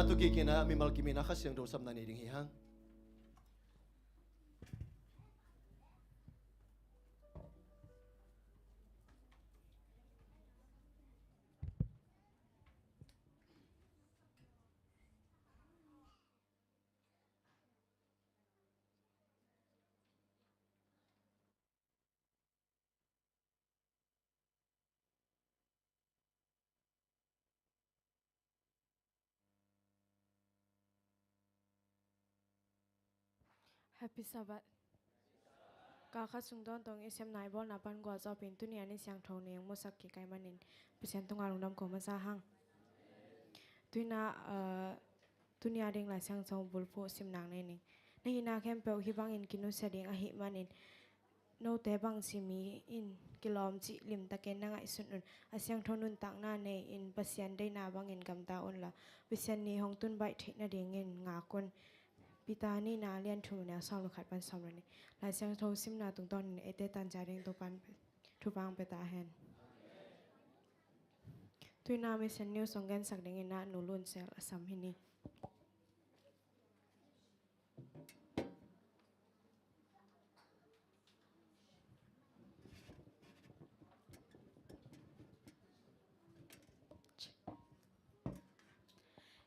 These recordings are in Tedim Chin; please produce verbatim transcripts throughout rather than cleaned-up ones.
Tua kik in ah mimal kim in ah Kha Siangtho sapna nei ding hi hang. Happy Sabbath. Ka kha sung dawn tawng i sem nai bawlna pan guah zawpin tuni a ni siangtho ning musak kik ai manin Pasian tungah lungdam ko masa hang. Tuina, ah, tuni a ding Lai Siangtho bulphuh simnak nei ning. Na hihna khempeuh hih bangin kinusia ding ahih manin note bangci mi in kilawm cih limtakin na ngaihsun un. A siangtho nuntakna nei in Pasian deihna bangin gamta unla, Pasian ni hong tun baih theih nadingin ngak un. Peter nihna a lian thum a neu sawm le khat pan sawm le nih. Lai Siangtho simna tungtawnin eite tancia ding Topan thupha hong pia ta hen. Tuina Mission News hong gensak dingin ah Nu Lun Sel a sam hi ni.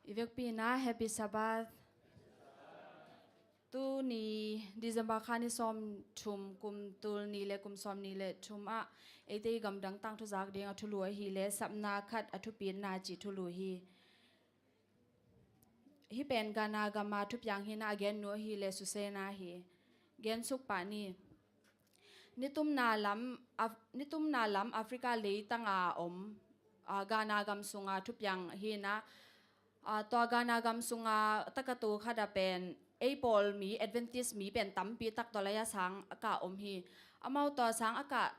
I vekpi in ah Happy Sabbath. Tuni December kha ni sawm thum, kum tul nih le kum sawm nih le thum ah eite i gamdang tangthu zak ding a thulu ahih leh sapna khat a thupitna cih thulu hi. Hih pen Ghana gam a thupiang hi in ah a gennu ahih leh Susena hi. Gensuk pah ni. Nitumna lam Af-, nitumna lam Africa leitang a om, ah, Ghana gam sunga thupiang hi in ah, ah, tua Ghana gam sunga takatu khat a pen ei pawl mi, Adventist mi pen tampi tak tua lai a sang a kah om hi. Amau tua sang a kah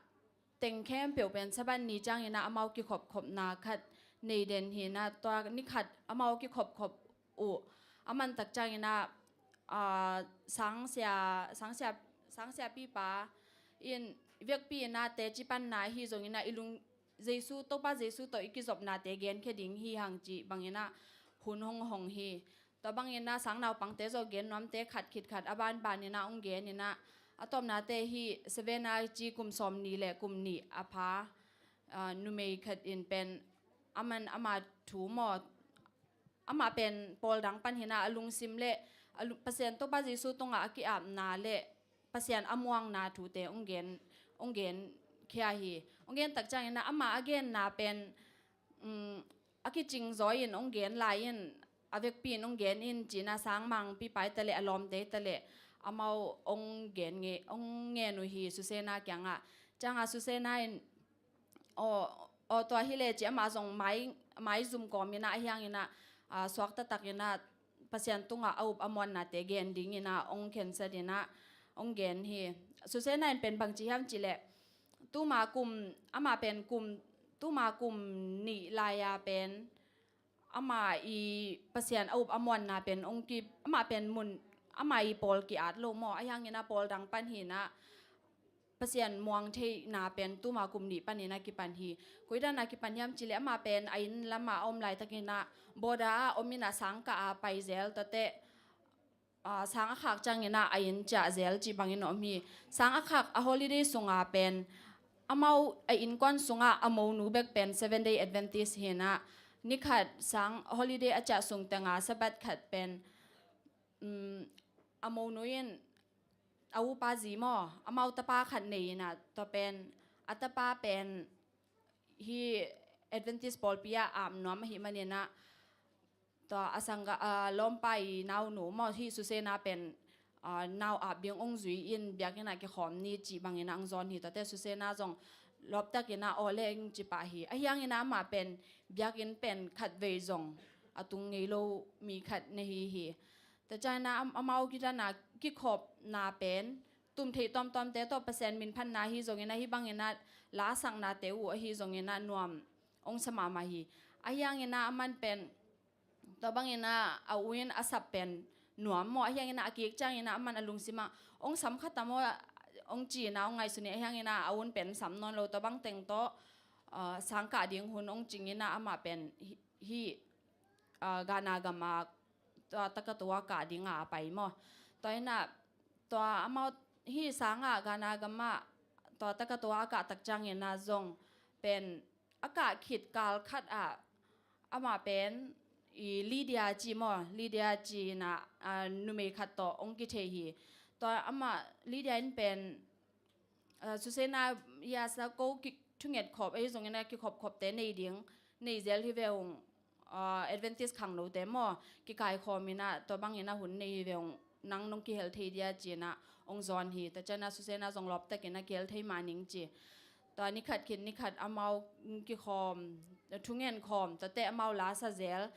teng khempeuh pen Sabbath ni ciangin ah amau kikhopkhopna khat nei den hi in ah, tua ni khat amau kikhopkhop uh a man tak ciangin ah, ah, sangsia, sangsia, sangsiapipa in vekpi in ah teci panna ahi zongin ah i lung Jesu, Topa Jesu tawh i kizopnate genkhia ding hi hang cih bangin ah hun hong hong hi. Tua bangin ah sang naupangte zong gen nuamte khat khit khat a banban in ah hong gen in ah, a tawpnate hih Sevena ci kum sawm nih le kum nih a pha, ah, numei khat in pen a man ama thu maw, amah pen pawl dang pan hi in ah a lungsim le a lu-, Pasian Topa Jesu tungah a ki-apna le Pasian a muangna thute hong gen, hong genkhia hi. Hong gen tak ciangin ah amah a genna pen, um, a kicing zaw in hong gen lai in, a vekpi in hong gen in ci in ah sangmangpipa hi ta leh a lawmte hi ta leh amau hong gen nge, hong ngen uh hi Susena kiangah. Ciangah Susena in aw, aw, tua hi leh ci amah zong mai, maizum kawm in ah, ahi hangin ah, ah, suak taktak in ah Pasian tungah a up a muannate gen dingin ah hong khensat in ah hong gen hi. Susena in pen bangci hiam cih leh tuma kum, amah pen kum, tuma kum nih lai-a pen amah i Pasian a up a muanna pen hong ki, amah pen mun, amah i pawl ki-at lo maw, ahi hangin ah pawl dang pan hi in ah Pasian muang theihna pen tuma kum nih panin a kipan hi. Koi dan a kipan hiam cih leh amah pen a inn lamah a om laitakin ah border ah om in ah sangkah a pai zel, tuate, ah, sang a khak ciangin ah a inn ciah zel cih bangin a om hi. Sang a khak a holiday sunga pen amau a innkuan sungah a monu bek pen Seven Day Adventist hi in ah, ni khat sang holiday a ciah sung tengah Sabbath khat pen, um, a monu in a upa zi maw, amau tapa khat nei in ah, tua pen a tapa pen hih Adventist pawlpi ah ap nuam ahih manin ah, tua a sangga, a lawmpa i naunu maw, hih Susena pen, ah, nau ap ding hong zui in biakinn ah kikhawm ni cih bangin ah hong zawn hi. Tuate Susena zong lawptakin ah aw leng ci pah hi. Ahi hangin ah amah pen biakinn pen khatvei zong a tung ngei lo mi khat na hi hi. Tua ciangin ah am-, amau kidan a kikhopna pen tum theih tuamtuamte tawh Pasian minphatna ahi zongin ah, hih bangin ah lasaknate uh ahi zongin ah nuam hong sa mahmah hi. Ahi hangin ah aman pen tua bangin ah a u in a sap pen nuam maw, ahi hangin ah a kik ciangin ah aman a lungsim ah hong sam khat a maw, hong ci in ah hong ngaihsun hi. Ahi hangin ah a u in pen sam nawn lo, tua bang teng tawh, ah, sangkah ding hun hong cing in ah amah pen hi, hih ah, Ghana gam ah tua Takato ah kah ding a pai maw. Tua in ah tua amau hih sang ah Ghana gam ah tua Takato ah a kah tak ciangin ah zong pen a kah khit kal khat ah amah pen i Lydia ci maw, Lydia ci in ah, ah, numei khat tawh hong kithei hi. Tua amah Lydia in pen, ah, Susena, ya sa ko ki thunget khop, ahi zongin ah kikhop khopte nei ding, nei zel hi ve ung, ah, Adventist khangnote maw, kikaikhawm in ah tua bangin ah hun nei hi ve ung, nang nong kihel thei dia ci in ah hong zawn hi. Tua ciang ah Susena zong lawptakin ah kihel thei mah ning ci. Tua nikhat khit nikhat amau kikhawm, thungen khawm, tuate amau la sa zel,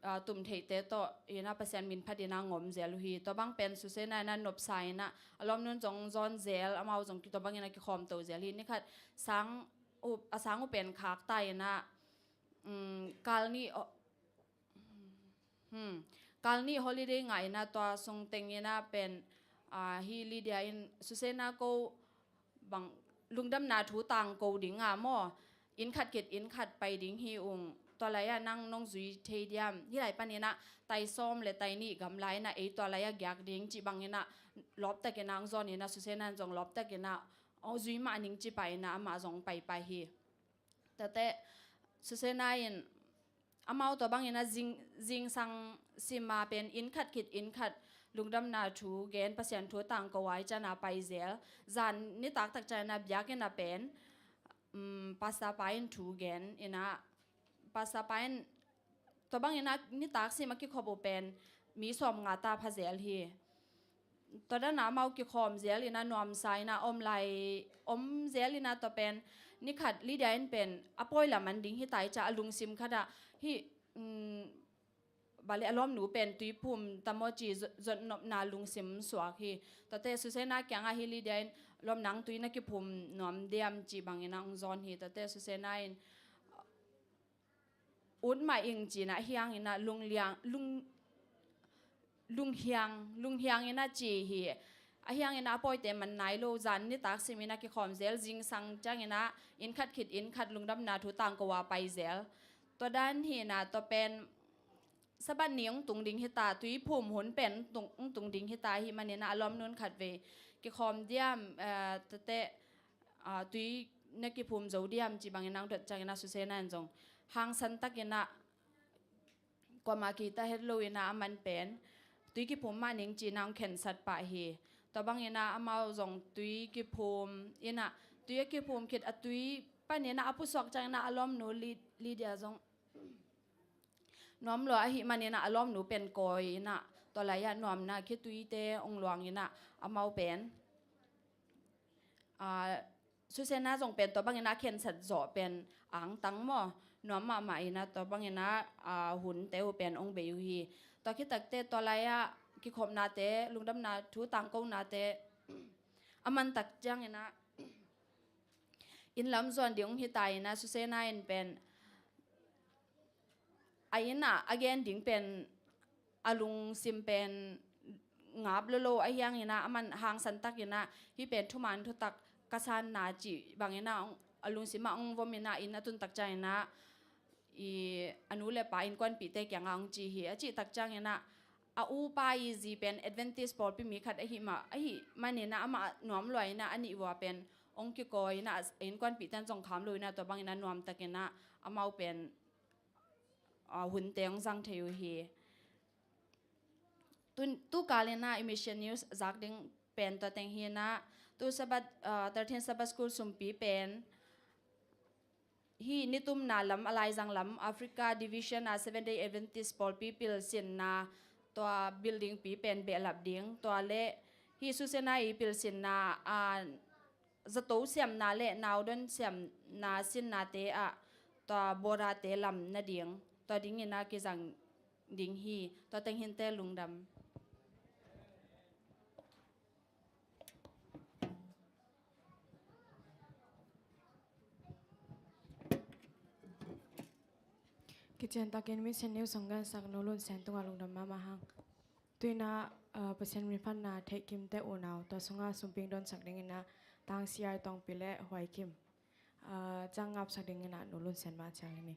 ah, tum theihte tawh in ah Pasian min phat in ah ngom zel uh hi. Tua bang pen Susena in ah nopsa in ah a lawmnu in zong zawn zel, amau zong ki tua bangin ah kikhawm to zel hi. Nikhat sang uh, a sang uh pen khak ta in ah, um, kal nih, hmm, kal nih holiday ngah in ah tua sung teng in ah pen, ah, hi Lydia in Susena ko bang lungdamna thu tangko ding a maw, inn khat khit inn khat pai ding hi ung, tua lai ah nang nong zui thei diam, hih lai panin ah tai sawm le tai nih gamla in ah ei tua lai ah giak ding cih bangin ah lawptakin ah hong zawn in ah Susena in zong lawptakin ah hong zui mah ning ci pah in ah amah zong paipai hi. Tuate Susena in amau tua bangin ah zing, zingsang sim a pen inn khat khit inn khat lungdamna thu gen, Pasian thu tangko a, ahih ciang ah pai zel. Zan nitak tak ciang ah biakinn ah pen, um, pastor pa in thu gen in ah, pastor pa in tua bangin ah nitak sim a kikhop uh pen mi sawmnga ta pha zel hi. Tua dan ah amau kikhawm zel in ah nuamsa in ah om lai, om zel in ah tua pen nikhat Lydia in pen a pawi lam an ding hi ta ahih ciang a lungsim khat ah hih, um, bale a lawmnu pen tui phum ta maw ci zot, zot nopna lungsim suak hi. Tuate Susena kiangah hi Lydia in lawm nang tui na kiphum nuam diam cih bangin ah hong zawn hi. Tuate Susena in ut mah ing ci in ah hiang in ah lungliang, lung, lunghiang, lunghiang in ah ci hi. A hiang in ah a pawite man nai lo, zan nitak sim in ah kikhawm zel, zingsang ciang in ah inn khat khit inn khat lungdamna thu tangko a pai zel. Tua dan hi in ah tua pen Sabbath ni hong tung ding hi ta, tui phum hun pen tung, hong tung ding hi ta ahih manin ah a lawmnu in khatvei kikhawm diam, eh, tuate, ah, tui na kiphum zo diam cih bangin ah hong dot ciang in ah Susena in zong hangsan tak in ah kuamah kita het lo in ah aman pen tui kiphum mah ning ci in ah hong khensat pah hi. Tua bangin ah amau zong tui kiphum in ah, tui a kiphum khit a tui panin ah a pusuak ciang in ah a lawmnu Ly-, Lydia zong nuam lua ahih manin ah a lawmnu pen kawi in ah tua lai ah nuamna khituite hong luang in ah amau pen, ah, Susena zong pen tua bangin ah khensat zawh pen angtang maw, nuam mahmah in ah tua bangin ah, ah, hunte uh pen hong bei uh hi. Tua khit takteh tua lai ah kikhopnate, lungdamna thu tangkonate a man tak ciang in ah inn lam zuan ding hong hi ta in ah Susena in pen a inn ah a gen ding pen a lungsim pen ngap lolo a hiang in ah aman hangsan tak in ah hih pen thuman thutak ka sanna cih bangin ah hong, a lungsim ah hong vom in ah inn a tun tak ciang in ah i a nu le pa innkuanpihte kiangah hong ci hi. A cih tak ciang in ah a upa i zi pen Adventist pawlpi mi khat ahih mah, ahih manin ah amah nuam lua in ah a nih vua pen hong kikawi in ah a innkuanpihte in zong kham lo in ah tua bangin ah nuam tak in ah amau pen, ah, hunte hong zang thei uh hi. Tu, tu kal in ah i mission news zak ding pen tua teng hi in ah tu Sabbath, ah, thirteen Sabbath School sumpi pen hih nitumna lam a laizang lam Africa Division a Seventh Day Adventist pawlpi pilsinna tua building pi pen behlap ding, tua le hih Susena i pilsinna a zato siamna le naudon siamna sinnate ah tua borate lam nading, tua ding in ah kizang ding hi. Tua teng hi inteh, lungdam. Kician takin mission news hong gansak Nu Lun Sen tungah lungdam mahmah hang. Tu in ah, ah, Pasian min phatna theih kimte unau, tua sungah sumping donsak ding in ah Tang C I Tongpi le Huai Kim, ah, ciang ngapsak ding in ah Nu Lun Sen mah ciang hi ni.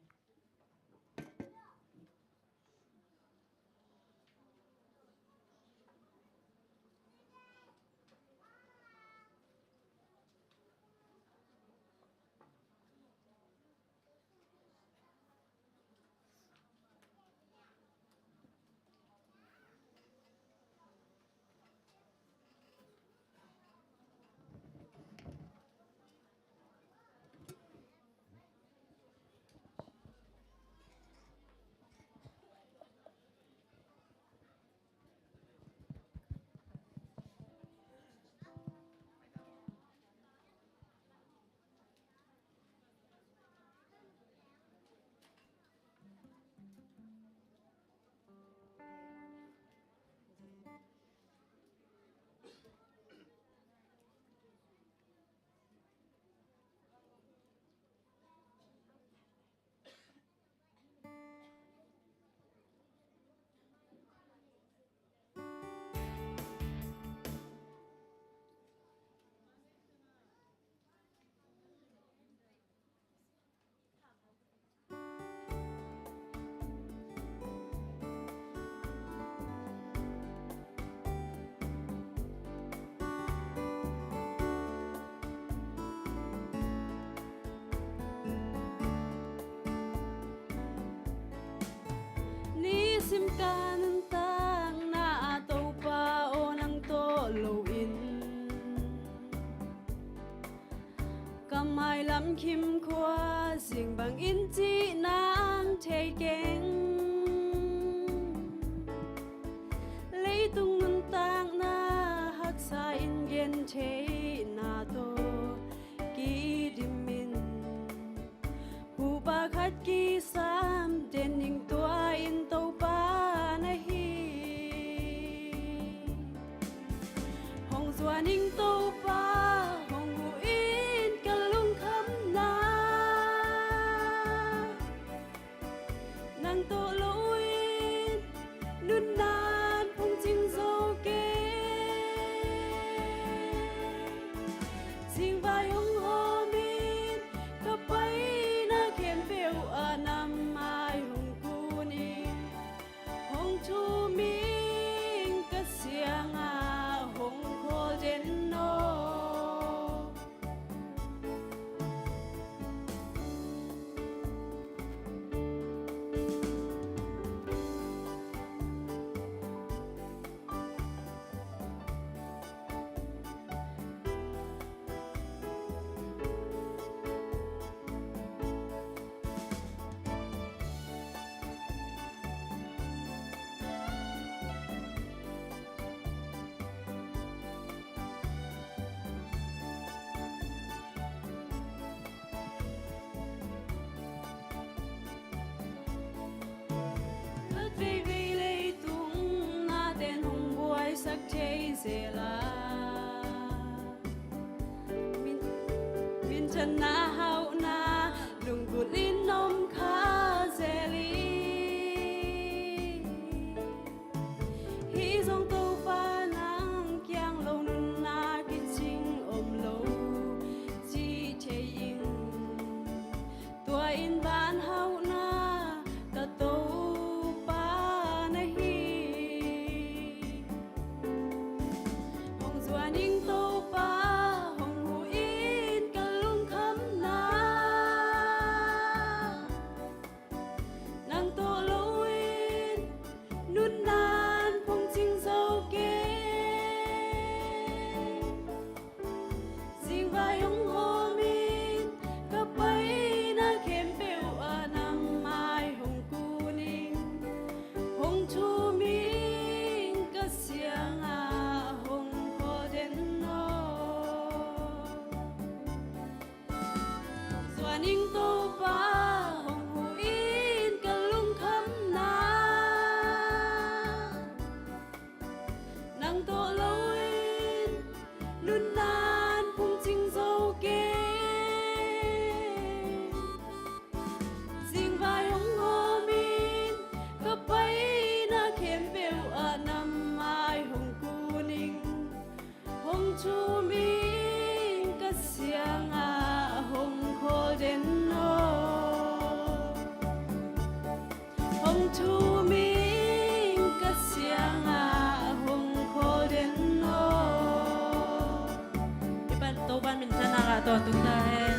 Simka nuntakna ah Topa aw nang tawh loin ka mailam khimkhua zing bangin cih nang thei keng. Leitung nuntakna haksa in gentheihna tawh kidim in, hupa khat kisam den ning tua in Topa na hi. Hong zuan ning Topa, hong huh in ka lungkhamna. Nang tawh loin nunnan phungcing zo kei. Zingvai hong hawmin ka paina khempeuh ah na mai hong kun in, hong thum ing ka siangah hong khawl den aw. Khat veivei leitung nate'n hong buaisak thei zel a, min, minthanna hauhna lunggulh in om kha zel hi. Hih zong Topa nang kiang lo nunna kicing om lo ci thei ing. Tua in van hauhna ka Topa na hi. Hong zuan ning Topa, hong huh in ka lungkhamna. Nang tawh loin nunnan phungcing zo kei. Zingvai hong hawmin ka paina khempeuh ah na mai hong kun ing. Hong thum ing ka siangah hong khawl den aw. Zuan ing Topa, hong huh in ka lungkhamna. Nang tawh loin nunnan phungcing zo kei. Zingvai hong hawmin ka paina khempeuh ah na mai hong kun ing. Hong thum ing ka siangah hong khawl den aw. Hong thum ing ka siangah hong khawl den aw. I pan, Topa'n minthanna ngah tawntung ta hen.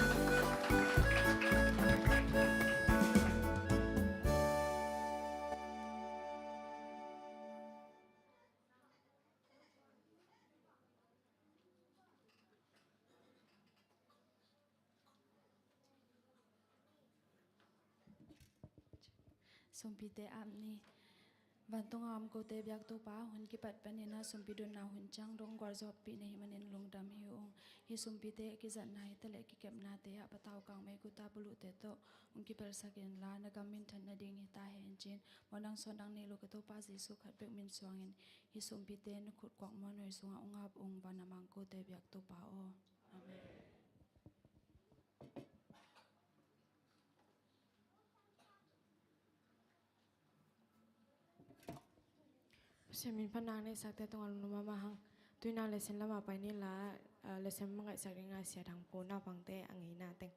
Sumpite ap ni. Vantung a om kote biak Topa, hun kipat panin a sumpi dotna hun ciang dong gualzawhpih na hih manin lungdam hi ung. Hih sumpite kizatna hi taleh kikepnate ah patau kang meikuta puluhte tawh hong kipelsak inla, na gam minthan nading hi ta hen ci-in mawhna hong sawn dang nei lo ka Topa Jesuh khat peuh min suangin hih sumpite na khut kuak muanhuai sungah hong ap ung. Van a mang kote biak Topa aw. Amen. Pasian min phatna neihsakte tungah lungdam mahmah hang. Tu-in a lesson lamah pai ni la, ah, lesson mangaihsak dingin a sia Thang Pu naupangte a ngeina teng.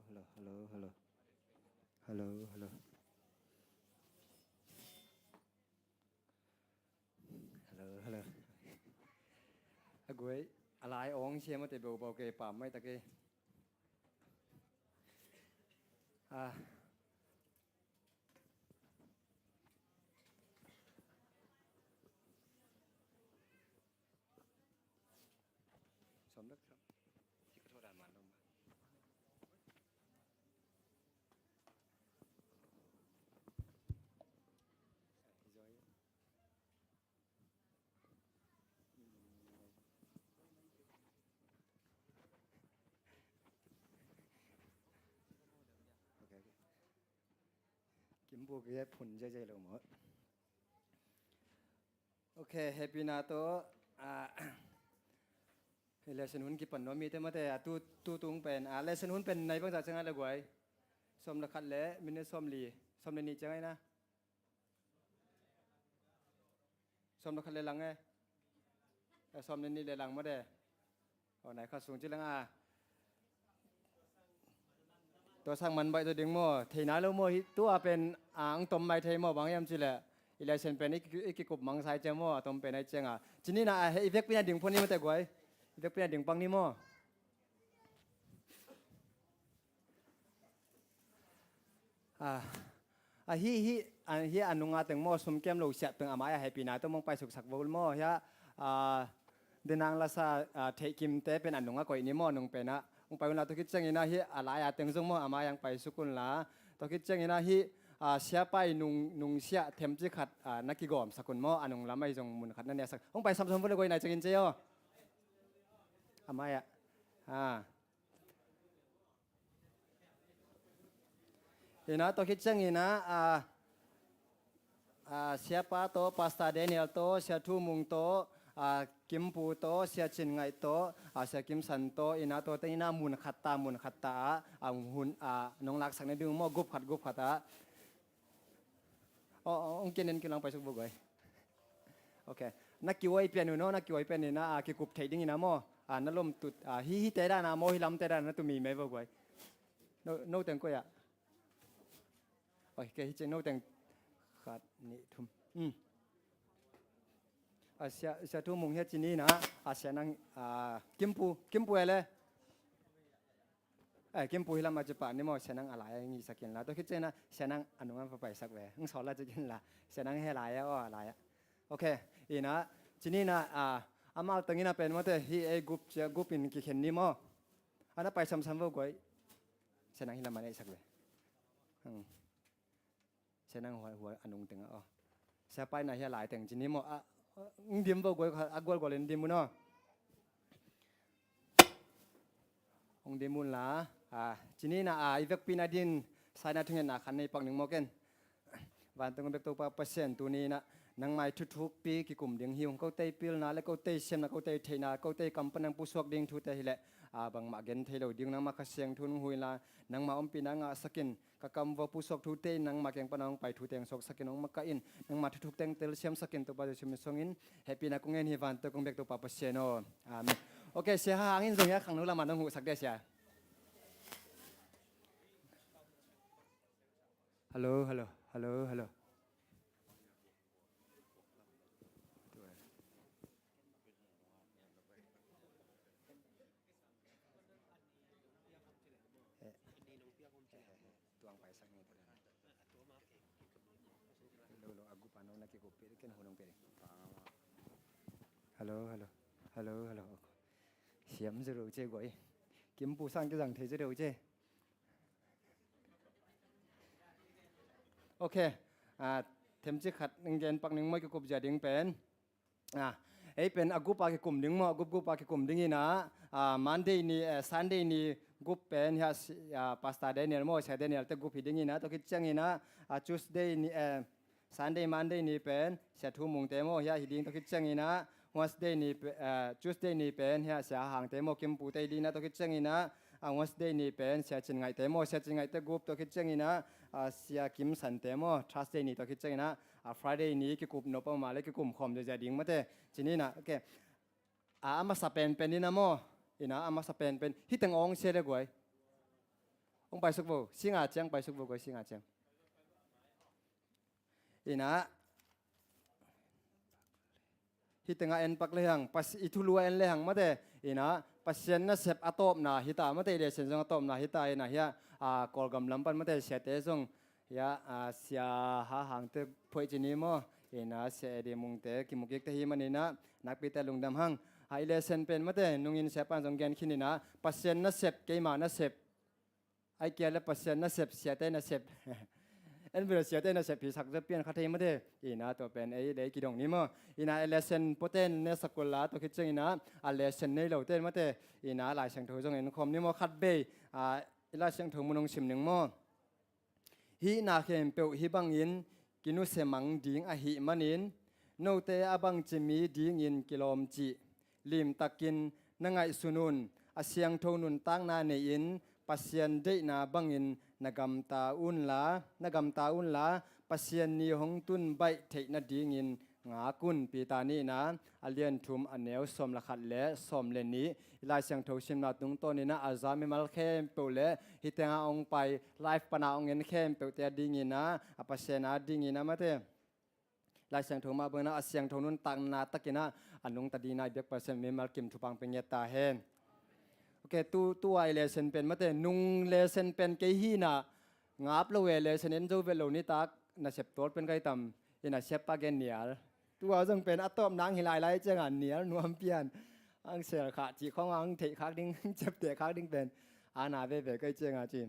Hello, hello, hello. Hello, hello. Hello, hello. A guai, a lai awng siam a te bau bau ke pam mai ta ke. Ah. Sawm lak sawm. Hi ka thawh dan man lo ma. Hi zaw hi. Ok, ok. Kim buk hi a phun zeizei lo maw. Ok, hehpihna tawh, ah, lesson hun kipan nuam mite mate, a tu, tu tung pen, ah, lesson hun pen nai bangzah ciang a le guai. Sawm le khat le minute sawm li, sawm le nih ciang a ina. Sawm le khat le lang e. Eh, sawm le nih le lang mate. Aw, nai khat sung ci leng a. Tua sang man baih zaw ding maw? Thei nai lo maw? Hih tu a pen, ah, ang tom mai thei maw? Bang hiam ci leh i lesson pen i ki, i kikup mang sai ciang maw? A tom pen ai ciang a. Ci ni na a, heh, i vekpi na ding phuan ni maw te guai? I vekpi na ding pang ni maw? Ah, ah, hih, hih, ah, hih a nunga teng maw, sum kem lo siah peng a mai a hehpihna tawh mong paisuk sak vo maw, hia, ah, denang lasa, ah, theihkimte pen a nunga koih ni maw, nung pen ah. Hong pai unla tua khit ciangin ah hih a lai a teng zong maw, a mai ang paisuk unla. Tua khit ciangin ah hih, ah, siapa i nung, nungsiah themci khat, ah, na kigawmsak un maw, a nung lam ahi zong mun khat na neasak. Hong pai samsam vo le guai nai ciangin cia aw. A mai ah. Ah. Ina tua khit ciangin ah, ah, ah, siapa tawh, Pastor Daniel tawh, Sia Thu Mung tawh, ah, Kimpu tawh, Sia Cin Ngaih tawh, ah, Sia Kim San tawh, ina tua teng ina mun khat ta, mun khat ta ah, ah, hun, ah, nong laksak na ding maw, gup khat, gup khat ah. Aw, aw, hong kian in kilang paisuk vo guai. Ok. Na kiwai pian uh no, na kiwai pian in ah, kikup theih ding in ah maw. Ah, na lom tut, ah, hih, hih te dan ah maw, hih lam te dan ah na tu mi mai vo guai. No, no teng koi ah. Oi, ke hih ciang no teng khat, nih, thum. Hmm. Ah, Sia, Sia Thu Mung hia ci ni na, ah, Sia Nang, ah, Kimpu, Kimpu ele. Eh, Kimpu hi lam a ci pah ni maw, Sia Nang a lai a ngihsak inla. Tua khit ciangin ah, Sia Nang a nung a va paisak ve. Hong sawl la ci inla. Sia Nang he lai a, aw a lai a. Ok, ina, ci ni na, ah, amau teng ina pen maw te, hih ei gup cia, gup in kikhen ni maw. Ana pai samsam vo guai. Sia Nang hi lam a neihsak ve. Hmm. Sia Nang hua, hua a nung teng ah, aw. Sia Pai na hi a lai teng ci ni maw, a, a, ng dim vo guai, a gualgual in dim un aw. Hong dim unla, a, ci ni na a, i vekpi na din, sai na thungetna khat nei pak ning maw ken. Vantung bek Topa Pasian tuni na, nangmai thuthukpi kikum ding hi ung, kote i pilna le kote i siamna, kote i theihna, kote i kam pan nang pusuak ding thute hi leh, a, bangmah gen thei lo ding, nangmah Kha Siangtho nung hu inla, nangmah ompihna ngahsak in, ka kam va pusuak thute in nangmah kiang pana hong pai thute hong suaksak in hong makaih in, nangmah thuthuk teng telsiamsak in Topa Jesu min suangin hehpihna kong ngen hi vantung bek Topa Pasian aw. Amen. Ok, Sia Hang in zong hia khangno lamah nong huhsak dia Sia. Hello, hello, hello, hello. Hello, hello. Hello, hello. Siam zero ce guai. Kimpu sang kizang thei zero ce. Ok. Ah, themci khat ning gen pak ning maw, kikup zia ding pen. Ah, ei pen a gup a kikum ding maw, a gup gup a kikum ding ina, ah, Monday ni, eh, Sunday ni gup pen hia, ah, Pastor Daniel maw, Sia Daniel te gup hi ding ina, tua khit ciang ina, ah, Tuesday ni, eh, Sunday, Monday ni pen Sia Thu Mung te maw, hia hi ding, tua khit ciang ina, Wednesday ni pe-, ah, Tuesday ni pen hia Sia Hang te maw, Kimpu te hi ding ina, tua khit ciang ina, ah, Wednesday ni pen Sia Cin Ngaih te maw, Sia Cin Ngaih te gup, tua khit ciang ina, ah, Sia Kim San te maw, Thursday ni, tua khit ciang ina, ah, Friday ni kikup nop a om a le kikum khawm zia ding mate. Ci ni na, ok. Ah, a masa penpen ina maw. Ina, a masa penpen. Hih teng awng sia le guai. Hong paisuk vo, singa ciang paisuk vo, koi singa ciang. Ina, hih tengah en pak lehang, pas i thulu a en lehang mate, ina, Pasian nasep a tawpna hita mate, i lesson zong a tawpna hita, ina, hiah, a, Kawlgam lam pan mate, siate zong, hiah, a, sia ha hangte phoih ci ni maw, ina, sia Eddie Mungte, kimukikte hi manina, nakpite lungdam hang. A, i lesson pen mate, nungin siapa zong gen khin ina, Pasian nasep, keima nasep. Ai kia le Pasian nasep, siate nasep. En bel siate nasep hi sak zaw pian kha thei mate. Ina tua pen ei le kidong ni maw. Ina lesson poten ne sakul la tua khit ciang ina a lesson nei lo ten mate. Ina Lai Siangtho zong en khawm ni maw khat bei. A, Lai Siangtho mun hong sim ning maw. Hih na khempeuh hih bangin kinusia mang ding ahih manin, note a bangci mi dingin kilawm cih limtakin na ngaihsun un. A siangtho nuntakna nei-in Pasian deihna bangin na gamta unla, na gamta unla, Pasian ni hong tun baih theih nadingin ngak un. Peter nihna a lian thum a neu sawm le khat le sawm le nih. I Lai Siangtho simna tungtawn ina a za mimal khempeuh le hih tengah hong pai live pana hong en khempeuhte a dingina, a Pasian a dingina mate. Lai Siangtho mah bangina a siangtho nuntakna takina a nungta dingina i biak Pasian mimal kim thupha hong pia ngiat ta hen. Ok, tu, tu a i lesson pen mate, nung lesson pen kei hina ngap lo e, lesson en zo vet lo nitak nasep tawl pen kai tam, ina siapa gen nial. Tua zong pen a tawp nang hi lailai cianga nial nuam pian. Ang sel khah cih khong ang theih khak ding, ciapteh khak ding pen a na veve kai cianga ci.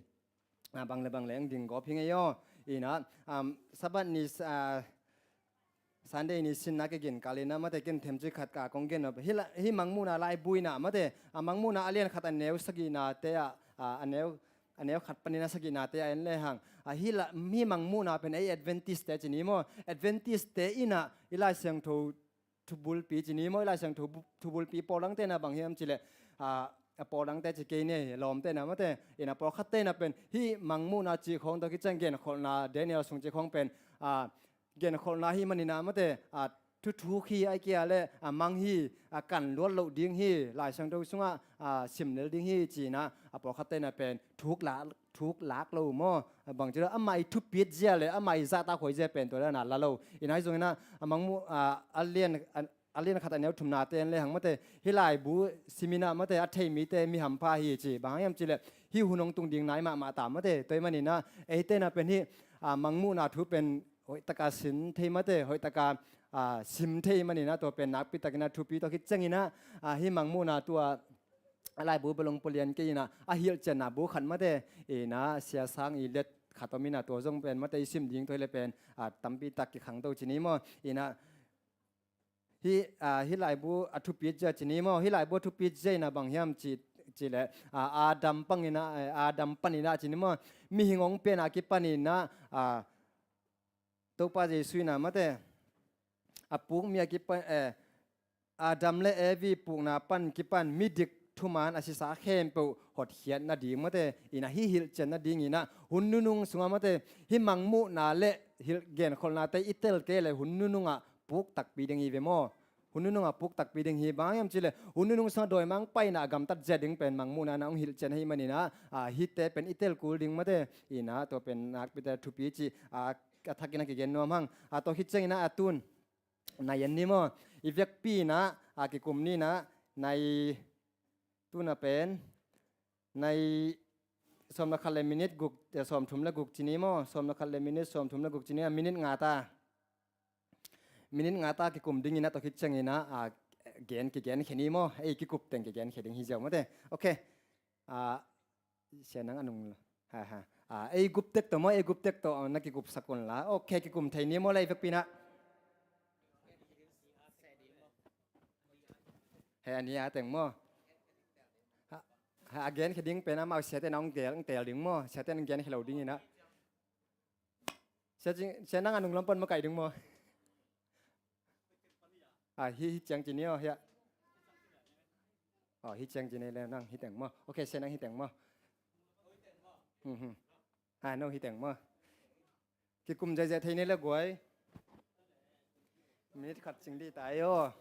A, bang le bang le ang ding gawp hi ngei aw. Ina, um, Sabbath ni, a, Sunday ni sinna kiginkal ina mate ken themcik khat ka kong gen aw. Hih la, hih Mangmuhna laibu ina mate, a, Mangmuhna a lian khat a neu sagihna te ah, a, a neu, a neu khat panin a sagihna te ah en lehang. A, hih la, hih Mangmuhna pen ei Adventist te ci ni maw. Adventist te ina i Lai Siangtho thubulpi ci ni maw, i Lai Siangtho bu-, thubulpi pawldangte na bang hiam cileh, a, a pawldangte ci kei ni, lawmte na mate, ina pawlkhatte na pen, hih Mangmuhna cih khawng tawh khit ciang genkholhna, Daniel sung cih khawng pen, a, genkholhna hi manina mate, a, thuthuk hi ai kia le, a, mang hi, a, kan luat loh ding hi, Lai Siangtho sungah, a, sim lel ding hi, cina, a pawlkhatte na pen, thuk la, thuk lak lo maw? Bangci lo, amah i thupit zia le amah i zahtak huai zia pen tua le na la lo. Ina hi zongina a Mangmuh, a, a lian, a, a lian khat a neu thumna te en lehang mate, hih laibu simina mate a thei mite mi hampha hi ci. Bang hang hiam cileh hih hun hong tung ding nai mahmah ta mate. Tua hi manina eite na pen hih, a, Mangmuhna thu pen hoihtaka sin thei mate, hoihtaka, a, sim thei manina tua pen nakpitakina thupi tua khit ciangina, a, hih Mangmuhna tua a laibu bel hong pua lian kei ina, a hilhcianna bu khat mate, ina, siasang i let khat om ina tua zong pen mate i sim ding tua hi le pen, a, tampi tak kikhangto ci ni maw, ina, hih, a, hih laibu a thupit zia ci ni maw, hih laibu a thupit zia ina bang hiam ci, cileh, a, Adam pang ina, a, Adam pan ina ci ni maw, mihing hong piana kipan ina, a, Topa Jesu ina mate, a pukmi a kipan, eh, Adam le Evi pukna pan kipan midik thuman a sisa khempeuh hotkhiat nading mate, ina hih hilhcian nading ina hun nunung sunga mate, hih Mangmuhna le hilh genkholhnate i tel kei le hun nunungah puk takpi ding hi ve maw? Hun nunungah puk takpi ding hi, bang hiam cileh hun nunung sungah dawimang paina a gamtat zia ding pen Mangmuhna na hong hilhcian hi manina, a, hihte pen i tel kul ding mate, ina tua pen nakpite thupi ci, a, a thakin a kigen nuam hang, a, tua khit ciangina a tun nai en ni maw? I vekpi ina, a, kikum ni ina, nai tuna pen, nai sawm le khat le minute guk, eh, sawm thum le guk ci ni maw? Sawm le khat le minute sawm thum le guk ci ni a minute nga ta. Minute nga ta kikum dingina tua khit ciangina, a, gen kigen khe ni maw? Ei kikup teng kigen khe ding hi ziau mate. Ok. A, Sia nang a nung lo. Ha, ha. A, ei gup tek tawh maw, ei gup tek tawh, a, na kigup sak un la. Ok, kikum thei ni maw, lei vekpi na. He, a ni a teng maw. Ha, ha, a gen khe ding pen amau siate na hong tel, hong tel ding maw. Siate na hong gen khe lo ding ina. Sia cing, sia nang a nung lam pan makaih ding maw. A, hi, hi ciang ci ni aw, hiah. Aw, hi ciang ci ni le nang hi teng maw. Ok, sia nang hi teng maw. Hmm, hmm. A, no hi teng maw. Kikum zaizai thei ni le guai. Minute khat cing dih ta aw.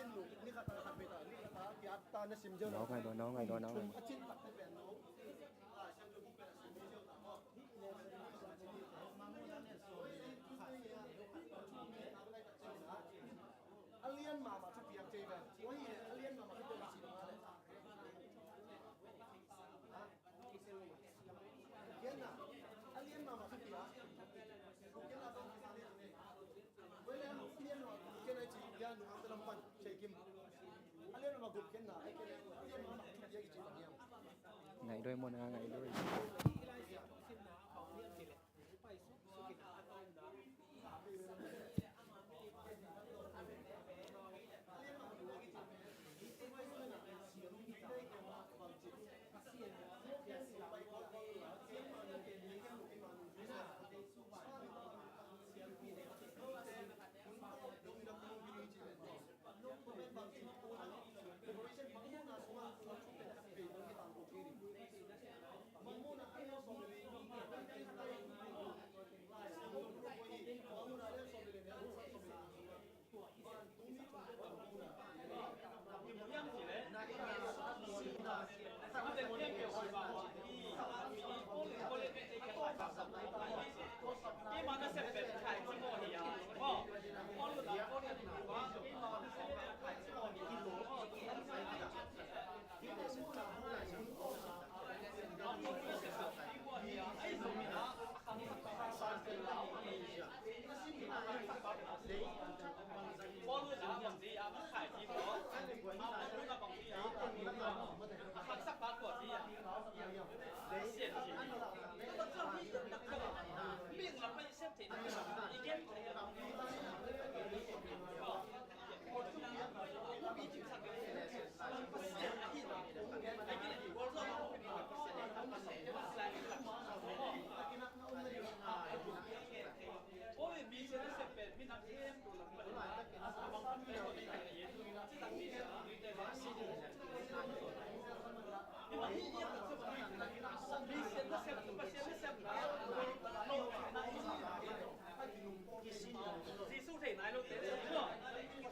Ni khat a khat beta, ni khat a kiat ta na sim ziau. Nau ngai dua, nau ngai dua, nau ngai dua. A cin tak te pen no. A lian mahmah thupiak cei pen. Oi, a lian mahmah thupiak cei pen. Kiatna, a lian mahmah thupiak. Kiatna tawh kiatna. Ngai doi mo na, ngai doi. Jesuh thei nai lo te le,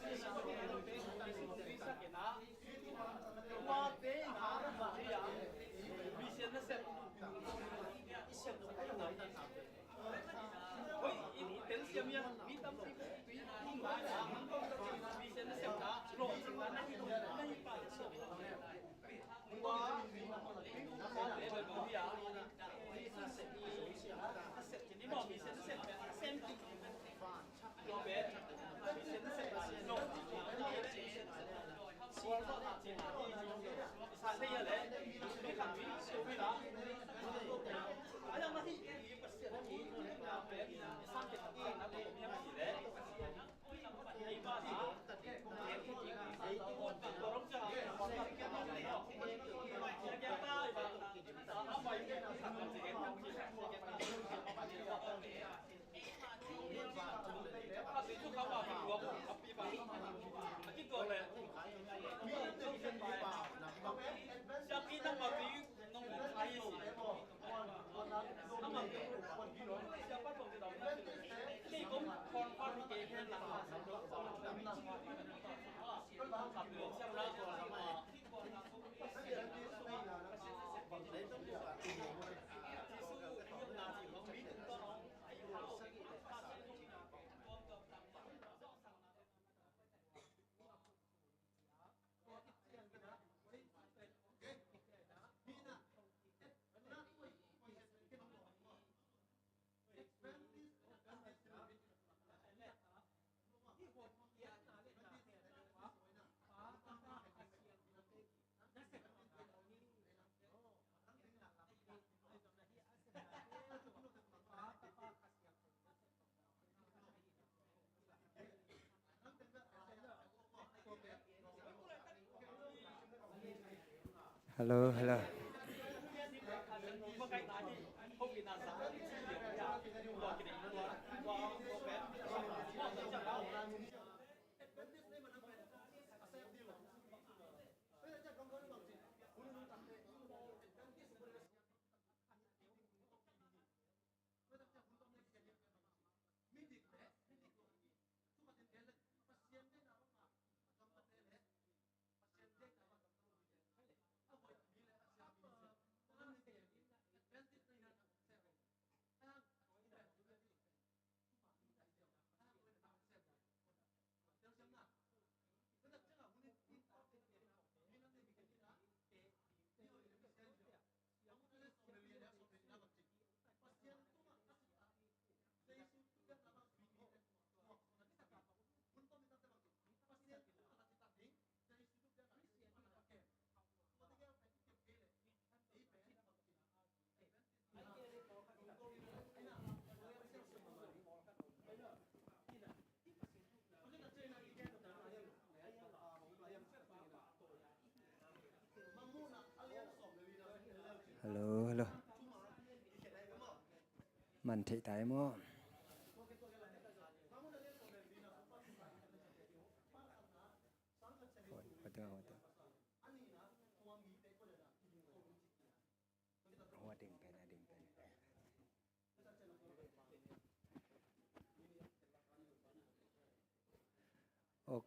Jesuh thei nai lo te, Jesuh thei nai lo te. Tua te in a, mission na sep. Hoi, i, i tel siam ia, mi tampi tui, tui, mission na sep na, lo, na hi, na hi pa, na sep. Tua, tua te le lo ia, mission na sep, na sep, ni mo, mission na sep, na sep. Hello, hello. Hello, hello. Man theih ta ei maw? Hua, hua teng, hua teng. Hua ding pen, a ding pen. Ok.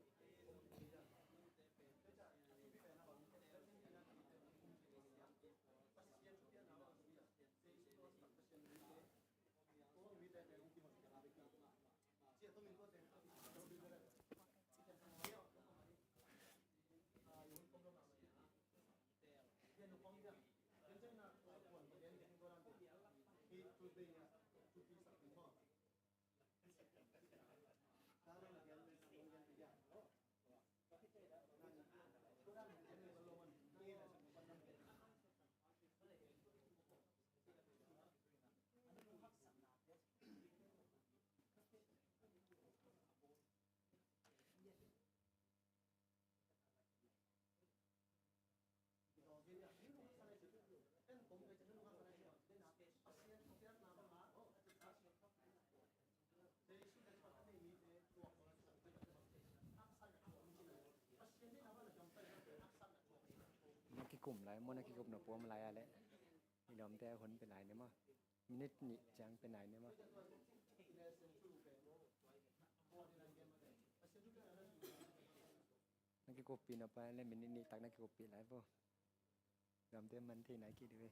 Na kikum lai maw, na kikum na puam lai a leh. I dawmte hun pe lai ne maw. Minute nih ciang pe lai ne maw. Na kikuppih na pa le minute nih tak na kikuppih lai po. Gamte man thei nai kik dih ve.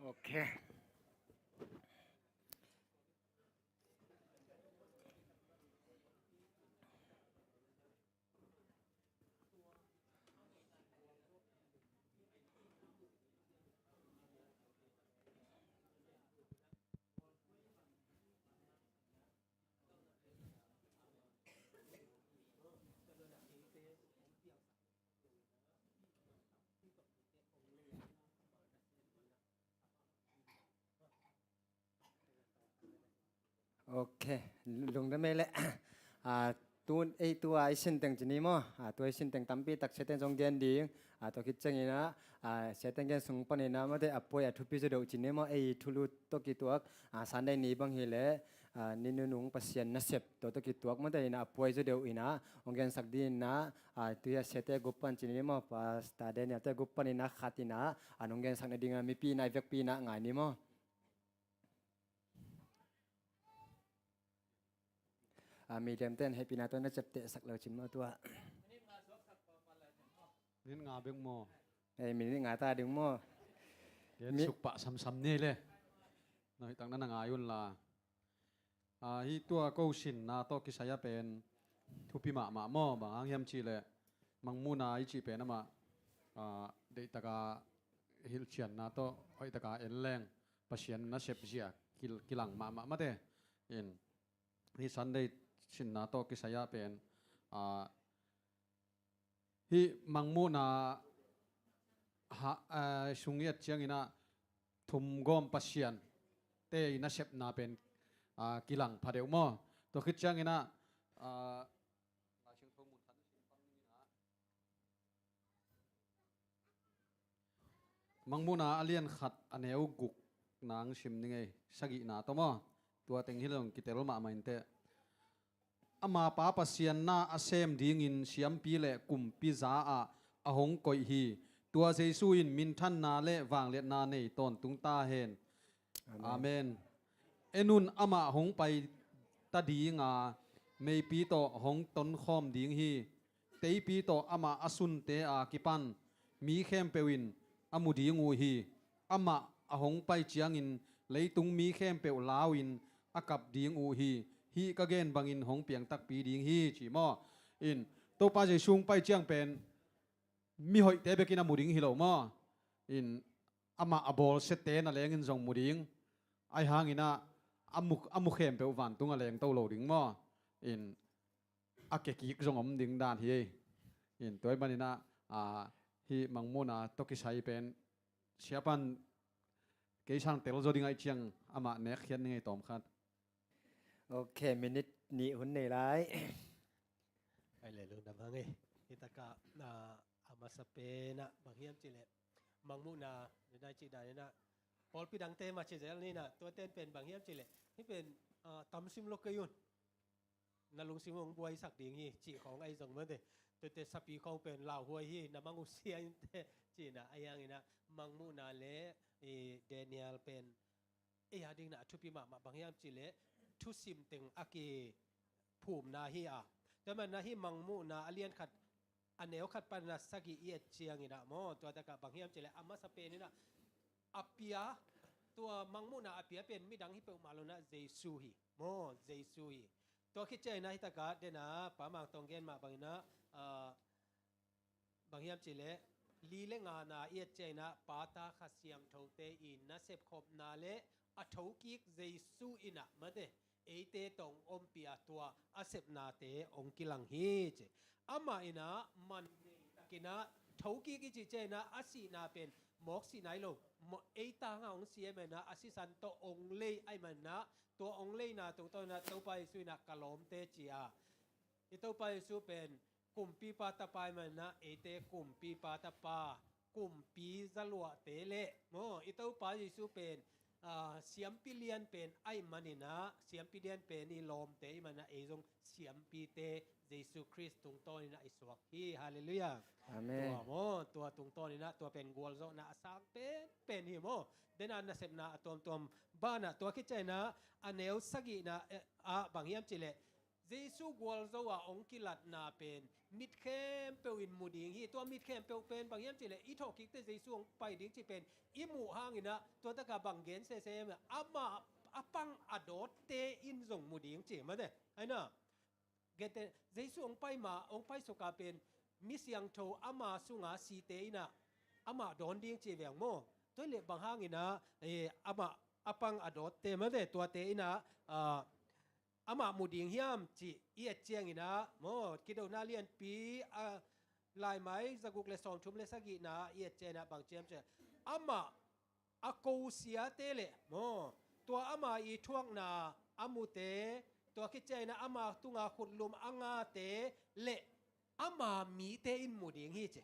Ok. Ok, lungdam ei leh. Ah, tu, ei tua i sinteng ci ni maw? Ah, tua i sinteng tampi tak siaten zong gen ding. Ah, tua khit ciangin ah, ah, siaten gen sung panin ah mate a puai a thupi zaw deuh ci ni maw? Ei thulu tawh kituak, ah, Sunday ni bang hi leh, ah, ni nunung Pasian nasep tua tawh kituak mate in ah a puai zaw deuh in ah hong gensak ding in ah, ah, tu hi a siate gup pan ci ni maw? Pastor Daniel te gup panin ah khat in ah, ah, hong gensak nading ah mipi in ah i vekpi in ah ngai ni maw? Ah, mi liamten hehpihna tawh na ciaptehsak lo cin maw tua? Minit nga bek maw? Eh, minit nga ta ding maw? Gen mi- suk pah samsam ni le. Na hih tak na na ngai un la. Ah, hih tua ko sinna tawh kisai a pen thupi mahmah maw? Bang hang hiam cih leh Mangmuhna i cih pen amah, ah, deih taka hilhcianna tawh hoih taka en leng Pasian nasep zia kil-, kilang mahmah mate. In hih Sunday sinna tawh kisai ah pen, ah, hih Mangmuhna ha, ah, sung i et ciangin ah thumgawm Pasian te i nasepna pen, ah, kilang pha deuh maw? Tua khit ciangin ah, ah, Lai Siangtho mun khat na sim pang dingin ah Mangmuhna a lian khat a neu guk nang sim ni ngei, sagihna tawh maw? Tua teng hi lo kitel mahmah inteh. Ama Pa Pasian na a sem dingin siampi le kumpi za ah a hong koih hi. Tua Jesu in minthanna le vangliatna nei tawntung ta hen. Amen. Amen. En un, amah hong pai ta ding a, meipi tawh hong tonkhawm ding hi. Teipi tawh amah a sunte a kipan mi khempeuh in a mu ding uh hi. Amah a hong pai ciangin leitung mi khempeuh lau in a kap ding uh hi. Hih ka gen bangin hong piang takpi ding hi, ci maw? In, Topa Jesu hong pai ciang pen mihoihte bekin a mu ding hi lo maw? In, amah a bawlsiate na lengin zong mu ding. Ahi hangin ah a mu, a mu khempeuh vantung a leng to lo ding maw? In, a ke kik zong om ding dan hi. In, tua ahih manin ah, ah, hih Mangmuhna tawh kisai pen siapan kei sang tel zaw ding ahih ciang amah nek khiat ni ngei tawm khat. Ok, minit nih hun nei lai. Ai le lungdam hang ei. Hih takah, ah, a masa pen ah bang hiam cih leh Mangmuhna, na dai cih dan in ah pawlpi dangte mah ci zel ni in ah, tuaten pen bang hiam cih leh hih pen, ah, tam sim lo kei un. Na lungsim hong buaisak ding hi, cih khawng ahi zong mate. Tuate sapi khawng pen lauhuai hi, na mang uh sia inteh, ci in ah, ahi hangin ah Mangmuhna le, eh, Daniel pen ei a dingin ah a thupi mahmah bang hiam cih leh thusim teng a kiphumna hi a. Tua manin ah hih Mangmuhna a lian khat a neu khat panin ah sagih i et ciangin ah maw, tua takah bang hiam cih leh a masa pen in ah a pia, tua Mangmuhna a pia pen midang hi peuhmah lo in ah Jesu hi maw, Jesu hi. Tua khit ciangin ah hih takah den a Pa Mang Tawng gen mah bangin ah, ah, bang hiam cih leh li le ngana i et ciangin ah Pa, Ta, Kha Siangthote i nasep khopna le a thokik Jesu in ah mate eite tawh hong ompih a, tua a sepnate hong kilang hi ci. Amah in ah man nei takin ah thokik i cih ciangin ah a sihna pen mawk sihna hi lo, maw, ei tangah hong si ahih manin ah a sisan tawh hong lei ahih manin ah tua hong leina tungtawnin ah Topa Jesu in ah ka lawmte ci a. I Topa Jesu pen kumpipa tapa ahih manin ah eite kumpipa tapa, kumpi zaluahte le maw, i Topa Jesu pen, ah, siampi lian pen ahih manin ah, siampi lian pen i lawmte ahih manin ah ei zong siampite Jesu Khrist tungtawnin ah i suak hi. Halleluiah. Amen. Tua maw, tua tungtawnin ah tua pen gualzawhna a sang penpen hi maw. Den a nasepna a tuamtuam banah tua khit ciangin ah a neu sagihna, eh, ah bang hiam cih leh Jesu gualzo a hong kilatna pen mit khempeuh in mu ding hi. Tua mit khempeuh pen bang hiam cih leh i thawhkikte Jesu hong pai ding cih pen i muh hangin ah tua takah bang gen sese hiam, amah a pang a dawtte in zong mu ding ci mate. Ahi na, gente Jesu hong pai ma, hong paisuk a pen mi siangtho ama sunga site in ah amah dawn ding ci veng maw. Tua hi leh bang hangin ah, eh, amah a pang a dawtte mate tuate in ah, ah, amah mu ding hiam cih i et ciangin ah maw, Kidona lianpi a laimai zaguk le sawmthum le sagihna i et ciangin ah bang ci hiam cih leh amah a kosiate le maw, tua ama i thuakna a mute, tua khit ciangin ah ama tunga khutlum a ngate le ama mite in mu ding hi ci.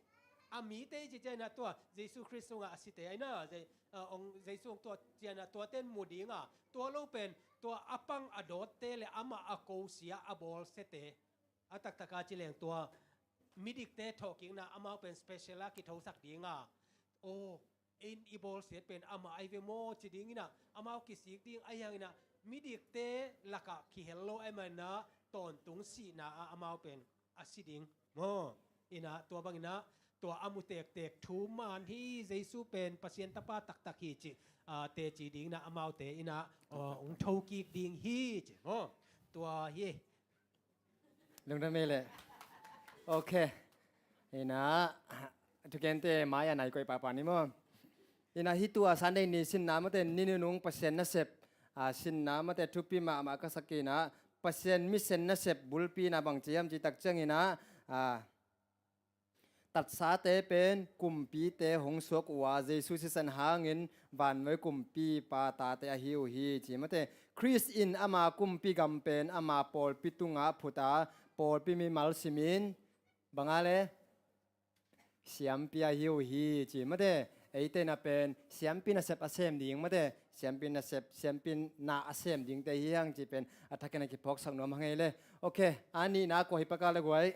A mite i ci ciangin ah tua Jesu Khrist sungah a site ahi na, Je-, a, ong Jesu ong tua ciangin ah tuate in mu ding a, tua lo pen tua a pang a dawtte le amah a kosia a bawlsiate. A taktaka ci leng tua midikte thawhkikna amau pen special a kithosak ding a, aw, in i bawlsiat pen amah ahi ve maw ci dingin ah amau kisik ding ahi hangin ah midikte lakah kihel lo ahih manin ah tawntung sihna ah amau pen a si ding maw? In ah tua bangin ah tua a mu tektek thu man hi. Jesu pen Pasian Tapa taktak hi cih, a, teci dingin ah amaute in ah, a, hong thokik ding hi ci maw? Tua hi. Lungdam ei leh. Ok. In ah thukente mai-ah nai koih pahpah ni maw? In ah hih tua Sunday ni sinna mate, ni nunung Pasian nasep, a, sinna mate thupi mahmah ka sak in ah, Pasian misen nasep bulpi in ah bang ci hiam cih tak ciangin ah, a, tatsate pen kumpite hong suak uh a, Jesu sisan hangin vanvoi kumpipa tate ahi uh hi ci mate. Khrist in ama kumpi gam pen ama pawlpi tungah phut a, pawlpi mimal simin bang a le siampi ahi uh hi ci mate. Eite in ah pen siampi nasep a sem ding mate, siampi nasep, siampi na a sem dingte hi hang cih pen a thakin a kiphawksak nuam hang ei le. Ok, a nihna kua hi paka le guai.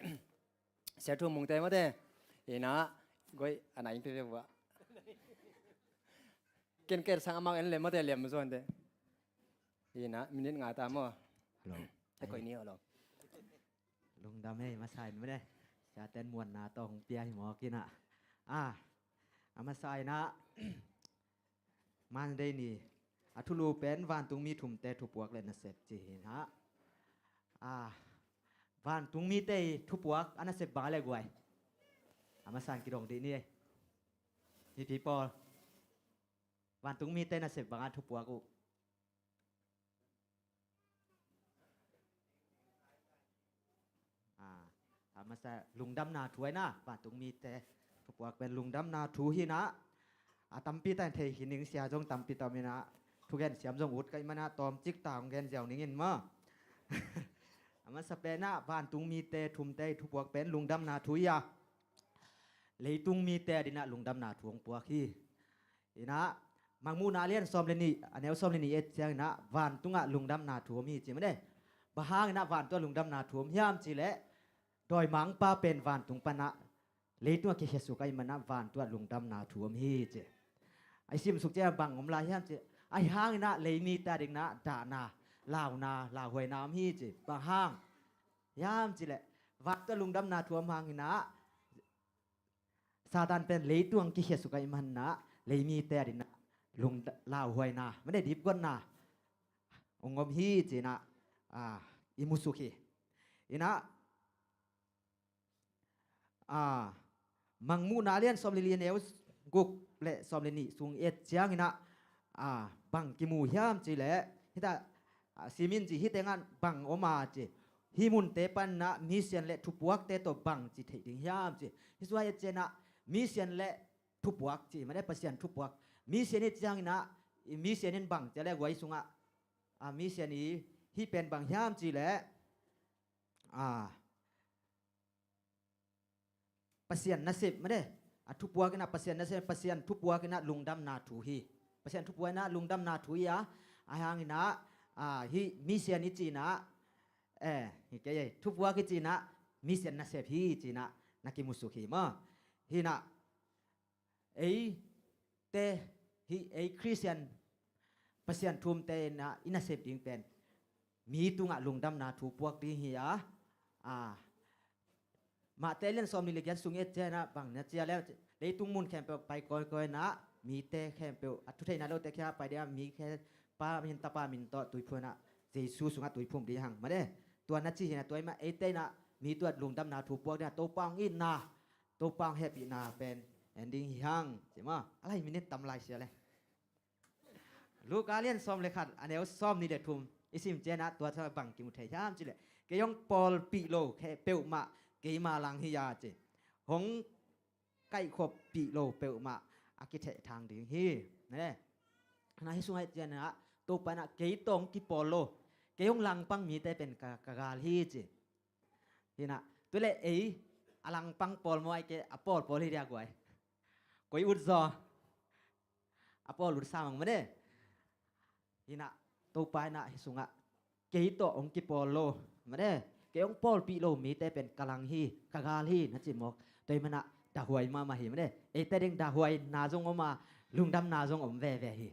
Sia Thum Mungte mate. In ah guai a na in pe ve vua. Ken ker sang amau en le mate, liam zuante. In ah minute nga ta maw? Hello. Ai, koi ni, hello. Lungdam ei, masa in mate. Siaten muanna tawh hong pia hi mawk in ah. A, a masa in ah Monday ni a thulu pen vantung mi thumte thupuak le nasep ci hi na. A, vantung mite thupuak a nasep bang a le guai. A masa in kidong dih ni ei. Mipi pawl, vantung mite nasep bang a thupuak uh? A, a masa lungdamna thu ahi na, vantung mite thupuak pen lungdamna thu hi na. A tampi ta in thei hi ning, sia zong tampi ta om in ah, thugen siam zong ut ka hih man ah tawmcik ta hong gen ziau ning in maw? A masa pen ah vantung mite thumte thupuak pen lungdamna thu hi a, leitung mite ading ah lungdamna thu hong puak hi. In ah Mangmuhna a lian sawm le nih, a neu sawm le nih et ciangin ah vantungah lungdamna thu om hi ci mate. Bang hangin ah vantungah lungdamna thu om hiam cih leh, dawimangpa pen vantung pan ah leitungah kikhiasuk ahih man ah vantungah lungdamna thu om hi ci. A i simsuk ciang bang om lai hiam cih, ahi hangin ah lei mite ading ah dahna, launa, lauhuaina om hi ci. Bang hang hiam cih leh, vantungah lungdamna thu om hangin ah Satan pen leitung ah kikhiasuk ahih man ah lei mite ading ah lung, lauhuaina, mate, dipkuatna hong om hi ci in ah, a, i musuk hi. In ah, a, Mangmuhna a lian sawm le li, a neu guk le sawm le nih sung et ciangin ah, a, bang kimu hiam cih leh, hih ta, a, simin ci, hih tengah bang om a ci. Hih munte pan ah misian le thupuakte tawh bang ci theih ding hiam ci. Hih sung et ciangin ah misian le thupuak ci mate, Pasian thupuak. Misian i ci hangin ah, misian in bang ci a le guai sungah, a, misian i hih pen bang hiam cih leh, a, Pasian nasep mate. A, thupuak in ah Pasian nasep, Pasian thupuak in ah lungdamna thu hi. Pasian thupuak in ah lungdamna thu hi a, ahi hangin ah, a, hih misian i ci in ah, eh, hi kei ei, thupuak i ci in ah misian nasep hi ci in ah na kimusuk hi maw? Hi in ah eite, hih ei Khristian Pasian thumte in ah i nasep ding pen mi tungah lungdamna thu puak ding hi a, a, Mate lian sawm nih le giat sung et ciangin ah bang na ci a le, leitung mun khempeuh pai kawikawi in ah mite khempeuh, a thutheihna lote khempeuh pai ding a, mi khe Pa min, Tapa min tawh tuiphum in ah Jesu sungah tuiphum ding hang mate. Tua na ci hi in ah, tua ahih manin eite in ah mi tungah lungdamna thu puak ding a, Topa hong itna, Topa hong hehpihna pen en ding hi hang ci maw. A lai minit tam lai sia le. Luka lian sawm le khat, a neu sawm nih le thum i sim ciangin ah tua tawh bang kimu thei hiam cih leh, kei hong pawlpih lo khe peuhmah keima lang hi a ci. Hong kaihkhoppih lo peuhmah a kithehthang ding hi. Ne? Na hih sungah et ciangin ah Topa in ah kei tawh hong kipawl lo, Kei hong langpang mite pen ka, ka gal hi ci. Hi na, tu le ei a langpang pawl maw, ai ke a pawlpawl hi dia guai. Koi ut zaw. A pawl ut sa mang mane. Hi na, Topa hi na hi sungah kei tawh hong kipawl lo mane, kei hong pawlpih lo mite pen ka lang hi, ka gal hi na ci mawk. Tua hi manah dahhuai mahmah hi mane. Eite ding dahhuai na zong om a, lungdam na zong om veve hi.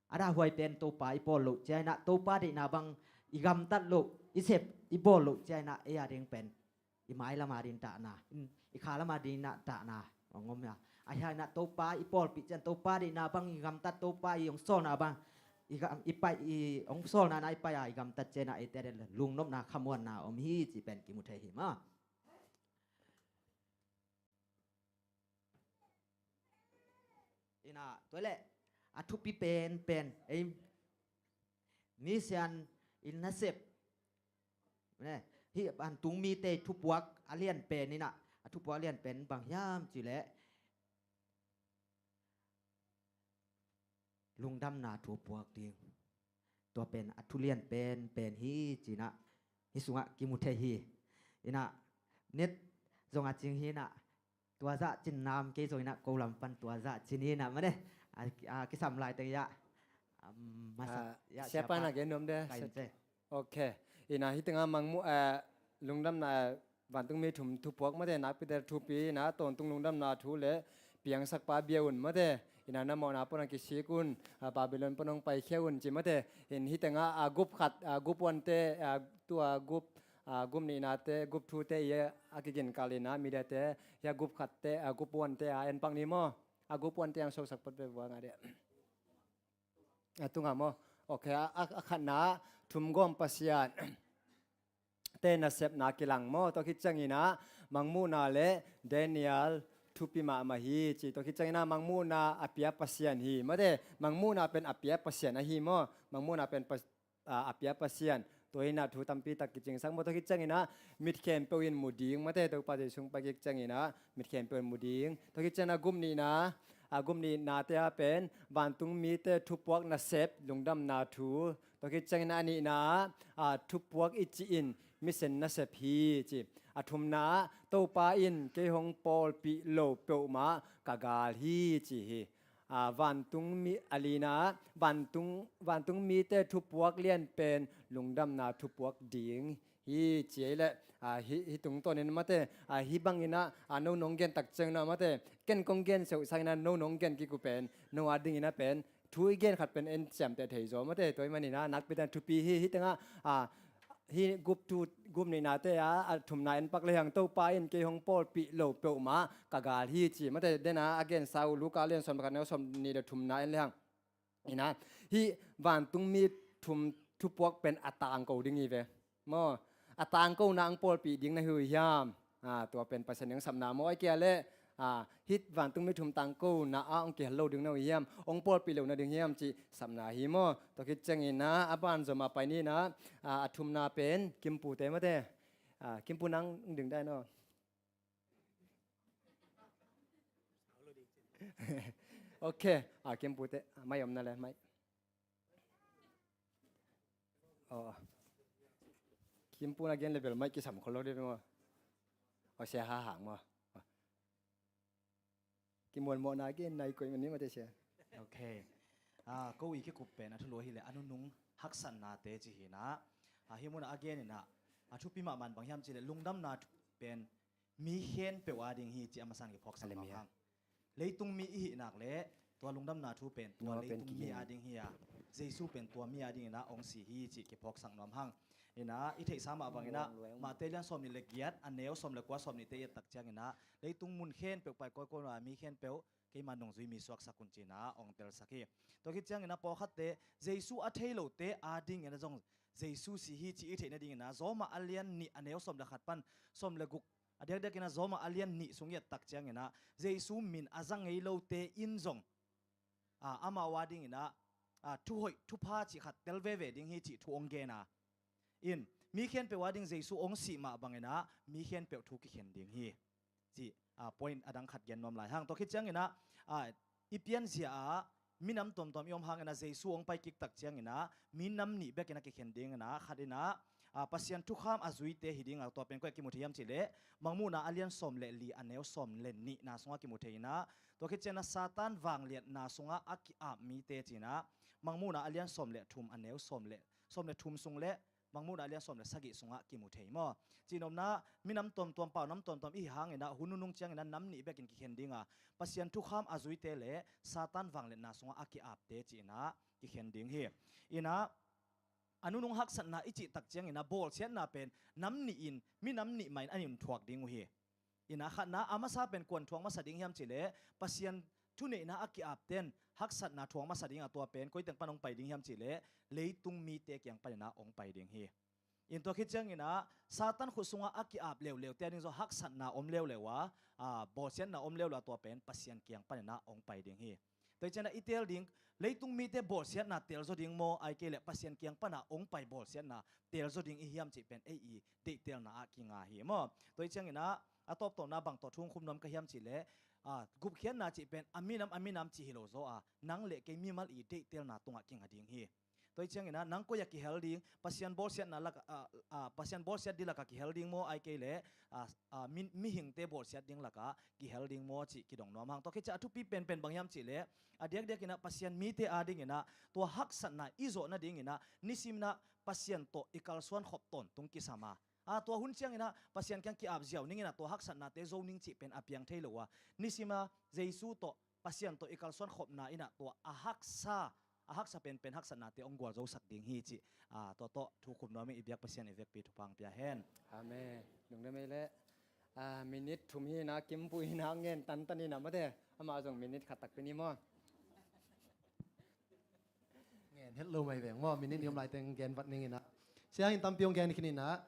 A dahhuai pen Topa i pawl loh ciang inah, Topa deihna bang i gamtat loh, i sep, i bawl loh ciang inah, ei a ding pen i mailam a ding tahna, i khalam a ding inah tahna hong om a. Ahi hang inah Topa i pawlpih ciang, Topa deihna bang i gamtat, Topa i hong sawlna bang i gam, i pai, i hong sawlna na i pai a i gamtat ciang inah, eite a ding lungnopna, khamuanna om hi cih pen kimu thei hi maw. Inah, tua leh a thupi penpen ei misian in nasep, ne, hih vantung mite thupuak a lianpen inah, a thupuak a lianpen bang hiam cih leh lungdamna thu puak ding. Tua pen a thulian penpen hi ci inah hih sungah kimu thei hi. Inah net zong a cing hi inah, tua zah cin nam kei zong inah ko lam pan tua zah cin hi inah mane. A, a, kisam lai teng iah, um, masa, ah, iah siapa siapa na gen nuam de. Kain ce. Ok. Inah hih tengah mangmuh, eh, lungdamna, eh, vantungmi thum thupuak mate, nakpite thupi inah tawntung lungdamna thu le piangsakpa bia un mate, inah na mawhna pan hong kisik un, ah, Babylon pan hong paikhia un ci mate. In hih tengah, ah, gup khat, ah, gup one te, ah, tua gup, ah, gup nihnate, gup two te i a kiginkal inah mediate, hih a gup khat te, ah, gup one te a en pak ni maw. A gup one te ang soksak pat ve vua ngah dia. A tunga maw. Ok, a, a, a khatna thumgawm Pasian te nasepna kilang maw. Tua khit ciang inah mangmuhna le Daniel thupi mahmah hi ci. Tua khit ciang inah mangmuhna a pia Pasian hi mate. Mangmuhna pen a pia Pasian ahi maw. Mangmuhna pen pas, a, a pia Pasian. Tua inah thu tampi tak kicingsak maw. Tua khit ciang inah mit khempeuh in mu ding mate. Topa Jesu hong pai khit ciang inah mit khempeuh in mu ding. Tua khit ciang inah gup nihna, a, gup nihnate ah pen vantung mite thupuak nasep lungdamna thu. Tua khit ciang inah a nihna, a, thupuak i cih in misen nasep hi ci. A thumna, Topa in kei hong pawlpih lo peuhmah ka gal hi ci hi. A, vantungmi, a lina, vantung, vantung mite thupuak lianpen lungdamna thupuak ding hi ci ei leh, a, hih, hih tungtawnin mate, a, hih bang inah, a, no nong gen tak ciang inah mate, ken kong gen seuh sang inah no nong gen kik uh pen no a ding inah pen thu i gen khat pen en ciamteh thei zaw mate. Tua ahih man inah nakpi tak thupi hi. Hih tengah, a, hih gup two, gup nihnate ah a thumna en pak le hang, Topa in kei hong pawlpih lo peuhmah ka gal hi ci mate. Dena a gensa uh Luka lian sawm le khat, neu sawmnih le thumna en le hang. Inah hih vantungmi thum thupuak pen a tangko ding hi ve. Maw, a tangkona ang pawlpih ding na hi uh hiam? A, tua pen Pasian in ang sapna maw, ai kia leh, a, hih vantungmi thum tangkona ah ang kihel lo ding na hi uh hiam? Ang pawlpih lo na ding hiam cih sapna hi maw. Tua khit ciang inah a ban zom a pai ni inah, a, a thumna pen Kimpute mate. A, Kimpu nang ding dai no. Ok, a, Kimpute, a, mai om na le, mai. Oh. Kimpu na gen le bel mai kisam khol lo de maw. Oh, sia ha hang maw. Oh. Kimuanmawhna gen nai koih man ni mate sia. Ok. A, ko i kikup pen a thulu hi le a nunung haksatnate ci hi inah. A, hih munah a gen inah a thupi mahmah bang hiam ci le lungdamna thu pen mi khempeuh a ding hi ci a masan kiphawksak nuam hang. Leitung mi i hih nak le tua lungdamna thu pen tua leitung mi a ding hi a, Jesu pen tua mi a ding inah hong si hi cih kiphawksak nuam hang. Inah i theihsa mah bang inah Mate lian sawmnih le giat, a neu sawm le kua, sawmnihte i et tak ciang inah leitung mun khempeuh pai kawikawi a mi khempeuh keima nungzui mi suaksak un ci inah hong telsak hi. Tua khit ciang inah pawlkhatte Jesu a thei lote a ding inah zong Jesu si hi cih i theih nading inah Rom a lian nih, a neu sawm le khat pan sawm le guk, a diakdiak inah Rom a lian nih sung i et tak ciang inah Jesu min a za ngei lote in zong, a, amau a ding inah, a, thuhoih thupha cih khat tel veve ding hi cih thu hong gen a. In, mi khempeuh a ding Jesu hong sih mah bang inah mi khempeuh thu kikhen ding hi cih, a, point a dang khat gen nuam lai hang. Tua khit ciang inah, a, i pianzia ah minam tuamtuam i om hangin ah Jesu hong pai kik tak ciangin ah minam nih bekin ah kikhen dingin ah, khat in ah, a, Pasian thukham a zuite hi ding a, tua pen koi a kimu thei hiam cih leh Mangmuhna a lian sawm le li a neu sawm le nihna sungah kimu thei in ah, tua khit ciangin ah Satan vangliatna sungah a ki-ap mite ci-in ah Mangmuhna a lian sawm le thum a neu sawm le, sawm le thum sung le Mangmuhna a lian sawm le sagih sungah kimu thei maw? Cihnopna, minam tuamtuam, paunam tuamtuam i hi hangin ah hun nunung ciangin ah nam nih bekin kikhen ding a, Pasian thukham a zuite le Satan vangliatna sungah a ki-apte ci-in ah kikhen ding hi. In ah, a nunung haksatna i cih tak ciangin ah bawlsiatna pen nam nih in, minam nih mah in an i thuak ding uh hi. In ah khatna, a masa pen kuan thuak masa ding hiam cih leh Pasian thuneihna a ki-apten haksatna thuak masa ding a, tua pen koi teng pan hong pai ding hiam cih leh leitung mite kiang panin ah hong pai ding hi. In tua khit ciangin ah Satan khut sungah a ki-ap leuleute a ding zong haksatna om leuleu a, a, bawlsiatna om leuleu a, tua pen Pasian kiang panin ah hong pai ding hi. Tua hi ciangin ah i teel ding, leitung mite bawlsiatna teel zaw ding maw, ahih kei leh Pasian kiang pan ah hong pai bawlsiatna teel zaw ding i hiam cih pen ei i deihtelna ah kinga hi maw? Tua hi ciangin ah a tawptawpna bang tawh thu hong khum nuam ka hiam cih leh, a, gupkhiatna cih pen a minam a minam cih hi lo zaw a, nang le kei mimal i deihtelna tungah kinga ding hi. Tua hi ciangin ah nang koi ah kihel ding, Pasian bawlsiatna lakah, a, a, Pasian bawlsiat ding lakah kihel ding maw, ahih kei leh, a, a, mi, mihingte bawlsiat ding lakah kihel ding maw cih kidong nuam hang. Tua khit ciang a thupi penpen bang hiam cih leh, a diakdiakin ah Pasian mite a dingin ah tua haksatna i zawh nadingin ah nisim in ah Pasian tawh i kalsuan khop tawntung kisam a, a, tua hun ciangin ah Pasian kiang ki-ap ziau ning in ah tua haksatnate zo ning cih pen a piang thei lo a, nisim a Jesu tawh, Pasian tawh i kalsuan khopna in ah tua a haksa, a haksa penpen haksatnate hong gualzosak ding hi cih, a, tua tawh thu khum nuam ing. I biak Pasian i vekpi thupha hong pia hen. Amen. Lungdam ei leh, a, minit thum hi in ah Kimpu in ah ngen tantan in ah mate, amah zong minit khat takpi ni maw? Ngen het lo mai veng maw, minit ni om lai teng gen vat ning in ah. Siangin tampi hong gen khin in ah,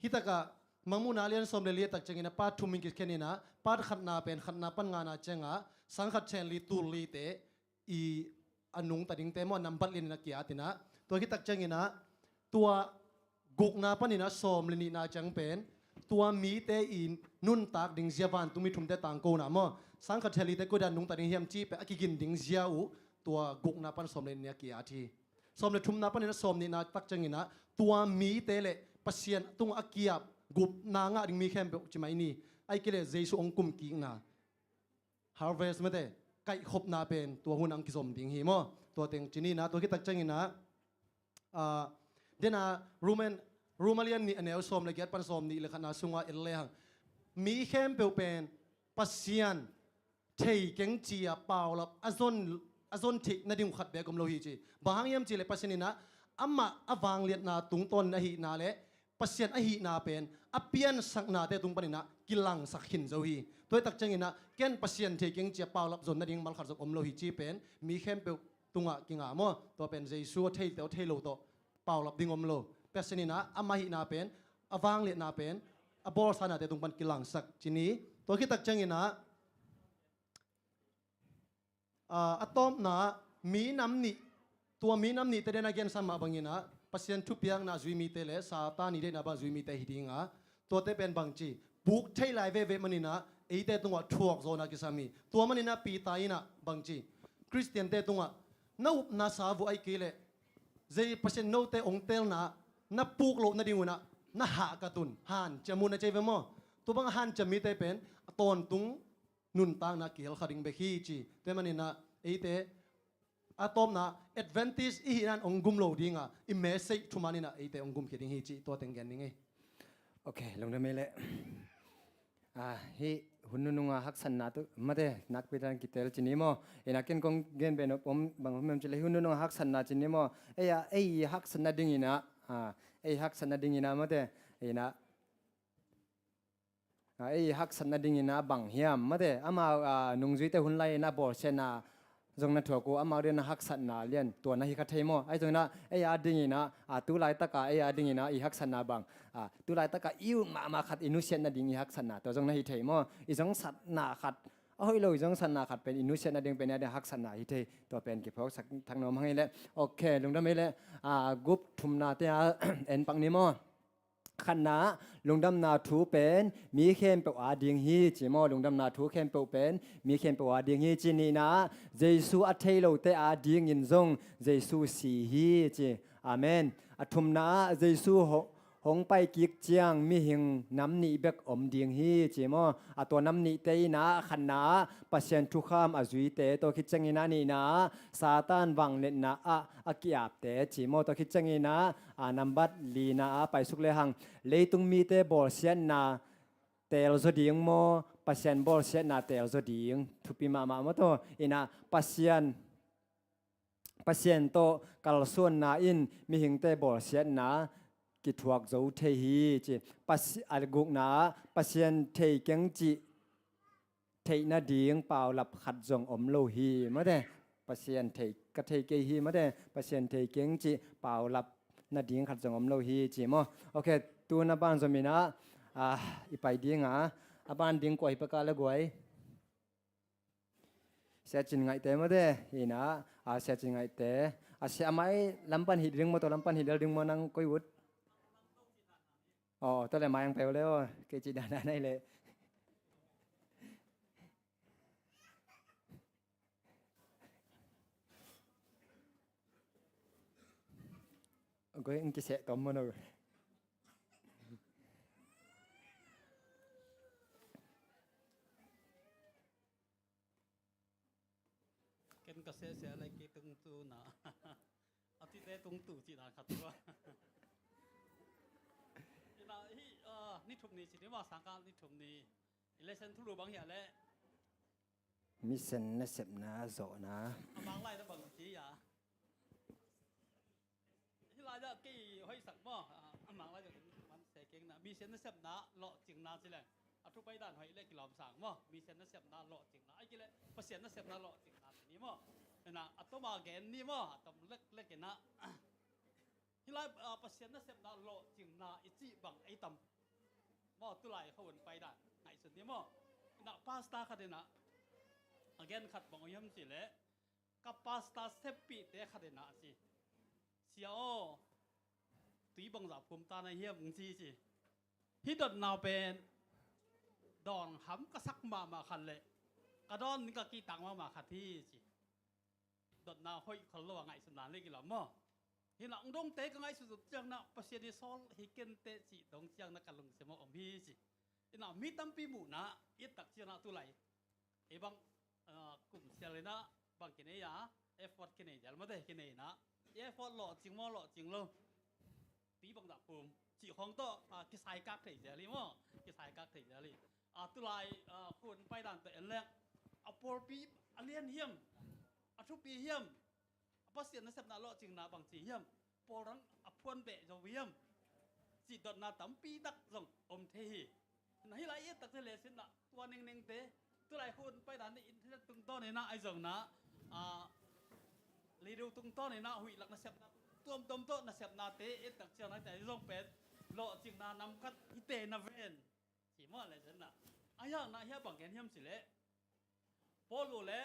hi takah Mangmuhna a lian sawm le li a tak ciangin ah part thum in kikhen in ah, part khatna pen khatna pan ngana ciangah sang khat then li tul lite i a nungta dingte maw, nambat lianin a ki-at in ah, tua hi tak ciangin ah tua gukna panin ah sawm le nihna ciang pen tua mite i nuntak ding zia, vantungmi thumte tangkona maw, sang khat then lite koi dan nungta ding hiam cih pen a kigin ding zia uh tua gukna pan sawm le nihna a ki-at hi. Sawm le thumna panin ah sawm nihna tak ciangin ah tua mite le Pasian tungah a ki-ap gupna ngah ding mi khempeuh ci mai ni, ahih kei leh Jesu hong kumkikna, harvest mate, kaihkhopna pen tua hun ah hong kizom ding hi maw? Tua teng ci ni in ah, tua hi tak ciangin ah, a, den a Roman, Roma lian nih a neu sawm le giat pan sawm nih le khatna sungah en lehang, mi khempeuh pen Pasian thei keng ci-a paulap a zon, a zon theih nading uh khat beek om lo hi ci. Bang hang hiam cih leh Pasian in ah amah a vangliatna tungtawn in ahihna le Pasian ahihna pen a piansaknate tung panin ah kilangsak khin zo hi. Tua hi tak ciangin ah ken Pasian thei keng ci-a paulap zon nading malkhat zong om lo hi ci pen mi khempeuh tungah kinga maw? Tua pen Jesu a theite aw thei lo tawh paulap ding om lo. Pasian in ah amah ahihna pen, a vangliatna pen a bawlsanate tung pan kilangsak ci ni. Tua hi tak ciangin ah, a, a tawpna, mi nam nih, tua mi nam nihte den a gensa mah bangin ah Pasian thupiakna zui mite le Satan i deihna bang zui mite hi ding a, tuate pen bangci, puk thei lai veve manin ah eite tungah thuak zawhna kisam hi. Tua manin ah Peter in ah bangci, Khristiante tungah na upna sa vuah ahih kei leh zei Pasian note hong teelna na puk loh nading un ah na hahkat un hanciam un a ci ve maw? Tua bang a hanciam mite pen a tawntung nuntakna kihel kha ding bek hi ci. Tua manin ah eite a tawpna advantage i hihna in hong gum lo ding a, i message thuman in ah eite hong gumkhia ding hi ci, tua teng gen ning ei. Ok, lungdam ei leh. Ah, hih hun nunung a haksatna tu mate nakpi takin kiteel ci ni maw? Ina ken kong gen beh nop om bang om hiam cih leh hih hun nunung a haksatna ci ni maw? Ei a, ei haksatna dingin ah, ah, ei haksatna dingin ah mate, ina, a, ei haksatna dingin ah bang hiam mate, amau, a, nungzuite hun lai-in ah bawlsiatna zong na thuak uh, amau dingin ah haksatna lian tua na hi kha thei maw? Ahi zongin ah ei a dingin ah, a, tu laitaka ei a dingin ah i haksatna bang, a, tu laitaka i ut mahmah khat i nusiat nading i haksatna tua zong na hi thei maw? I zongsatna khat, a hoih lo i zongsatna khat pen i nusiat nading pen ei a ding haksatna hi thei. Tua pen kiphawksak thak nuam hang ei leh. Ok, lungdam ei leh. A, group thumnate a en pak ni maw? Khatna ah lungdamna thu pen mi khempeuh ading hi ci maw? Lungdamna thu khempeuh pen mi khempeuh ading hi ci. Nihna ah Jesu a thei lote adingin zong Jesu si hi ci. Amen. A thumna ah Jesu ho- hong pai kik ciang mihing nam nih bek om ding hi ci maw? A tua nam nihte in ah khatna ah Pasian thukham a zuite, tua khit ciangin ah nihna ah Satan vangliatna ah a ki-apte ci maw? Tua khit ciangin ah a nambat lina ah paisuk lehang leitung mite bawlsiatna teelzaw ding maw, Pasian bawlsiatna teelzaw ding? Thupi mahmah maw tua. In ah Pasian, Pasian tawh kalsuanna in mihingte bawlsiatna kithuak zo thei hi ci. Pasi- a gukna ah Pasian thei keng cih theih nading paulap khat zong om lo hi mate. Pasian thei, ka thei kei hi mate, Pasian thei keng cih paulap nading khat zong om lo hi ci maw? Ok, tun a ban zom in ah, ah, i pai ding a, a ban ding kua hi peka le guai? Sia Cin Ngaihte mate, in ah, ah, Sia Cin Ngaihte. Ah, sia mai lampan hi ding maw, tua lampan hi del ding maw, nang koi ut? Aw, tua le mai ang peuh le aw, kei ci dan dan ai le. Goi ang kiseh tom maw no. Ken ka sehseh a lai kei tungtun a. A tite tungtu cih dan khat tua. Ina hi, ah, ni thum ni ci ni ma, sangkah ni thum ni. I lesson thulu bang hi a le. Mission nasepna zawhna. A mang lai na bang ci a. Hih lai-ah kei hoihsak maw? A, a mang lai-ah man se keng na. Mission nasepna lawhcingna ci leng a thu pai dan hoih le kilawm sang maw? Mission nasepna lawhcingna. Ai kei le Pasian nasepna lawhcingna ci ni maw? Ena, a tom a gen ni maw? A tom lek lek ena. Hih lai, a, Pasian nasepna lawhcingna i cih bang ei tam maw? Tulai kha un pai dan ngaihsun ni maw? Ena, pastor khat ena a gen khat bang hiam ci le, ka pastor seppihte khat in a ci, "Sia aw, tui bangzah phum ta na hiam?" ci ci. "Hih dotna pen dawn ham ka sak mahmah khat le ka dawn ding ka kihtak mahmah khat hi," ci. Dotna hoih khol lo a ngaihsutna le kilawm maw? Hi na, ong dongte ka ngaihsut ciang na Pasian i sawl hi kei inteh cih dong ciang na ka lungsim ah om hi ci. Hi na, mi tampi muhna i et tak ciang na tulai ei bang, ah, kum sial ina bang kinei a, effort kinei zel mate kinei na. Effort lawhcing maw lawhcing lo, tui bangzah phum cih khawng tawh, ah, kisaikak thei zel hi maw? Kisaikak thei zel hi. Ah, tulai, ah, khun pai dan tawh en leng a pawlpi a lian hiam, a thupi hiam, a Pasian nasepna lawhcingna bangci hiam, pawl rang a phuan beh zo hiam, cih dotna tampi tak zong om thei hi. Na hih lai i et takte le sin na tua nengnengte, tulai khun pai dan internet tungtawn ina ai zong na, a, radio tungtawn ina huih lak nasepna tuamtuam tawh nasepnate et tak ciang na te zong pen lawhcingna namkhat hi te na ven. Ci maw le sin na. A hiang na hia bang gen hiam ci le, Paul uh le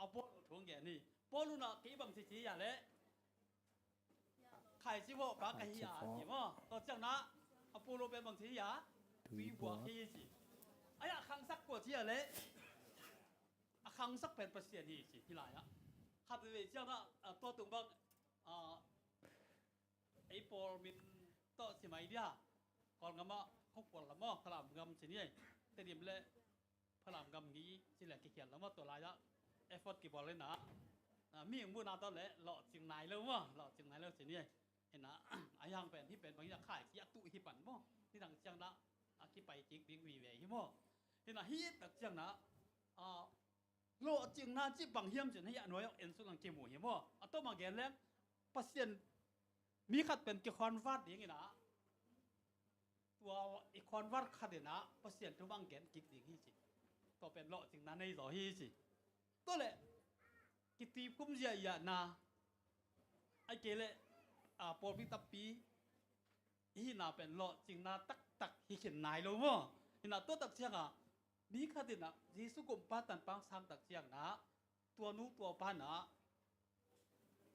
Apollo thu hong gen hi. Paul uh na kei bang ci ci a le, khaici vawh pa ka hi a ci maw? Tua ciang na Apollo pen bang ci a, tui buak hi ci. A hiang khangsak kua ci a le, a khangsak pen Pasian hi ci, hih lai ah. Khat veve ciang na, a, tua tung bang, a, ei pawl min tawh ci mai dia. Kawlgam ah khawkual lam aw, Falam gam ci ni ei. Tedim le Falam gam ngi ci le kikhial lam aw, tua lai ah effort kibawl le na, a, mihing muhna tawh le lawhcing nai lo maw, lawhcing nai lo ci ni ei. Hi na, a hiang pen hih pen bang hi na khaici a tuh hi pan maw? Nidang ciang na a kipai kik ding vive hi maw? Hi na, hih tak ciang na, a, lawhcingna cih bang hiam cin hih a nuai ah en suk lang kimu hi maw? A tom a gen leng Pasian mi khat pen kikhonvert ding ina, tua i khonvert khat ina Pasian thu bang gen kik ding hi ci. Tua pen lawhcingna nei zaw hi ci. Tua le kituiphum ziahziahna, ai kei le, a, pawlpi tampi i hihna pen lawhcingna taktak hi khin nai lo maw? Hi na, tua tak ciang a mi khat ina Jesu kumpa tanpang sang tak ciang na tua nu tua pa na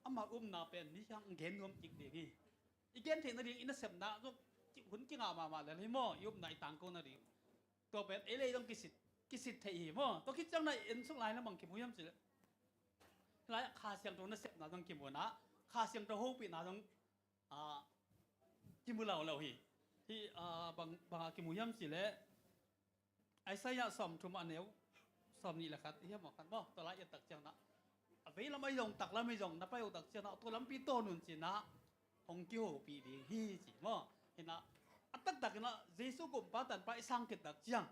ama umna pen mi hiang gen nuam kik ding hi. I gen theih nading i nasepna zong hun kingah mahmah lel hi maw, i upna i tangko nading. Tua pen ei lei zong kisit, kisit theih hi maw. Tua khit ciang na en suk lai na bang kimu hiam cih leh, lai Kha Siangtho nasepna zong kimu na, Kha Siangtho hopihna zong, ah, kimu lo lo hi. Hih, ah, bang, bang a kimu hiam cih leh, Isaiah sawmthum a neu sawmnih le khat hiam, a khat maw, tua lai i et tak ciang na, a veilam ahi zong taklam ahi zong na pai uh tak ciang na, tua lampi tawn un ci na, hong kihopih ding hi ci maw. Hi na, a taktak hi na, Jesu kumpa tanpa i sang khit tak ciang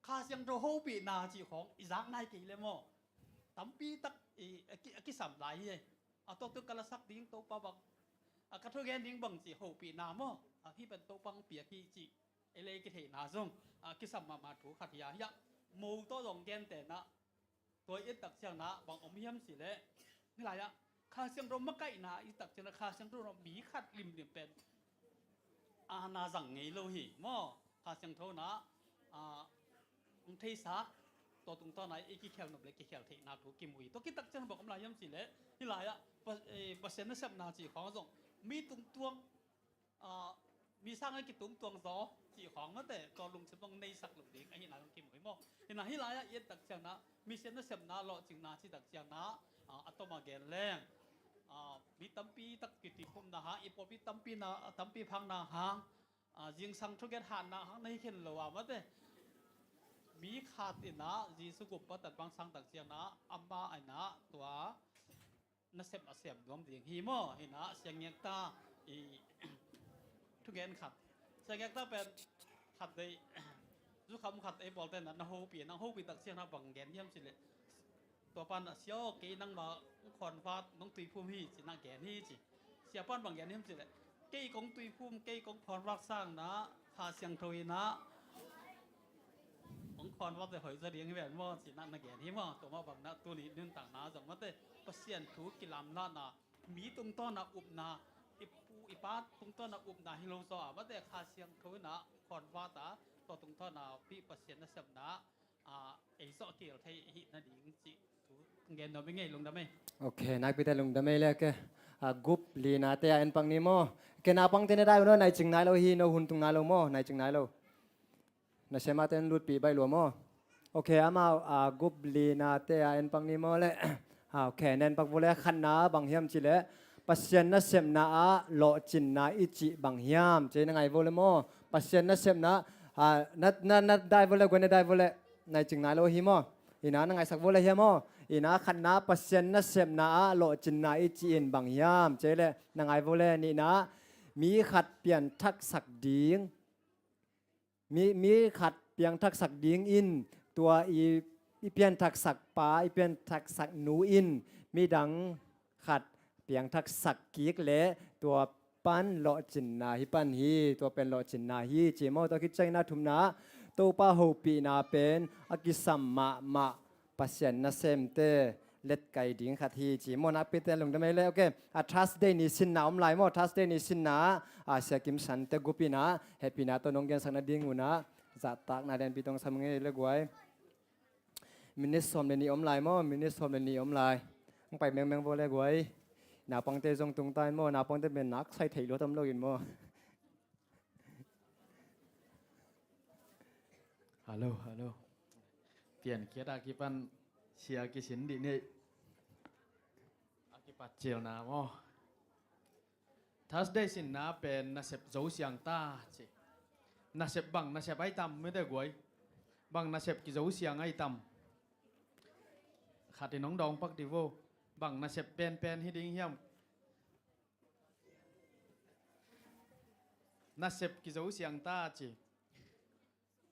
Kha Siangtho hopihna cih khawng i zak nai kei le maw, tampi tak i, a ki, a kisam lai hi. A tawh tu ka lasak ding Topa bang, a ka thugen ding bang cih hopihna maw, a hih pen Topa hong piak hi cih ei lei kitheihna zong, a, kisam mahmah thu khat hi a, hi a, mo tawh zong gentehna, tua i et tak ciang na bang om hiam cih leh, hih lai ah Kha Siangtho makaihna i et tak ciang na, Kha Siangtho na mi khat limlim pen a na zang ngei lo hi maw. Kha Siangtho na, a, hong theisa, tua tungtawn a i kikhel nop le kikhel theihna thu kimu hi. Tua khit tak ciang bang om lai hiam cih leh, hih lai ah Pa-, eh, Pasian nasepna cih khawng zong mi tungtuang, ah, mi sang a kitungtuang zaw cih khawng mate, tua lungsim zong neisak lo ding ahihna zong kimu hi maw. Hi na, hih lai ah i et tak ciang na, Pasian nasepna lawhcinna cih tak ciang na, ah, a tom a gen leng, ah, mi tampi tak kituiphumna hang, i pawlpi tampi na, tampi phakna hang, ah, zingsang thugen hatna hang na hi khin lo a mate, mi khat in a Jesu kumpa tanpa hong sang tak ciang na, ama in a tua nasep a sem nuam ding hi maw. Hi na, Sia Ngiakta i thugen khat, Sia Ngiakta pen khat deih, zukham khat ei pawlte na, na hopih, na hopih tak ciang na bang gen hiam cih leh, tua pan a, Sia aw, kei nangma kong khawnvat, nong tuiphum hi ci na gen hi ci. Sia pan bang gen hiam cih leh, kei kong tuiphum, kei kong khawnvat sang na, Kha Siangtho in a hong khawnvat le hoih zaw ding hi ven maw ci na na gen hi maw. Tua mah bang na tuni nuntakna zong mate, Pasian thu kilamlahna, mi tungtawn a upna, i pu i pa tungtawn a upna hi lo zaw a mate, Kha Siangtho in a khawnvat a, tua tungtawn a pi Pasian nasepna, a, ei zawh kil thei hi nading cih thu gen nuam i ngei. Lungdam ei. Ok, nakpite lungdam ei le, ok. A, gup linate a en pak ni maw. Ok, naupangte na dai un aw, nai cing nai lo hi, no hun tung nai lo maw, nai cing nai lo. Nasemate na lutpih baih lua maw. Ok, amau, a, gup linate a en pak ni maw le. A, ok, na en pak vua le, khatna bang hiam cih leh, Pasian nasepna ah lawhcinna i cih bang hiam ci na ngai vua le maw. Pasian nasepna, a, na, na, na dai vua le, guai na dai vua le. Nai cing nai lo hi maw. Hi na, na ngaisak vua le hiam maw. Hi na, khatna, Pasian nasepna ah lawhcinna i cih in bang hiam ci le, na ngai vua le. Nihna, mi khat pianthaksak ding, mi, mi khat piangthaksak dingin tua i, i pianthaksak pa, i pianthaksak nu in midang khat piangthaksak kik leh tua pan lawhcinna hi pan hi, tua pen lawhcinna hi ci maw. Tua khit ciangin a thumna, Topa hopihna pen a kisam mahmah Pasian nasemte letkai ding khat hi ci maw. Nakpite lungdam ei le. Ok, a Thursday ni sinna om lai maw. Thursday ni sinna, a, Sia Kim Sante gup in a hehpihna tawh nong gensak nading un a zahtakna lianpi tong sam ngei le guai. Minute sawm le nih om lai maw. Minute sawm le nih om lai. Hong pai mengmeng vua le guai. Naupangte zong tung ta in maw. Naupangte pen nak sai thei lua tam lo in maw. Hello, hello. Piankhiat a kipan sia kisin dih ni. A kipat cilna maw. Thursday sinna pen nasep zo siang ta ci. Nasep bang nasep ai tam mite guai. Bang nasep kizo siang ai tam. Khat in hong dawng pak dih vo. Bang nasep penpen hi ding hiam. Nasep kizo siang ta ci.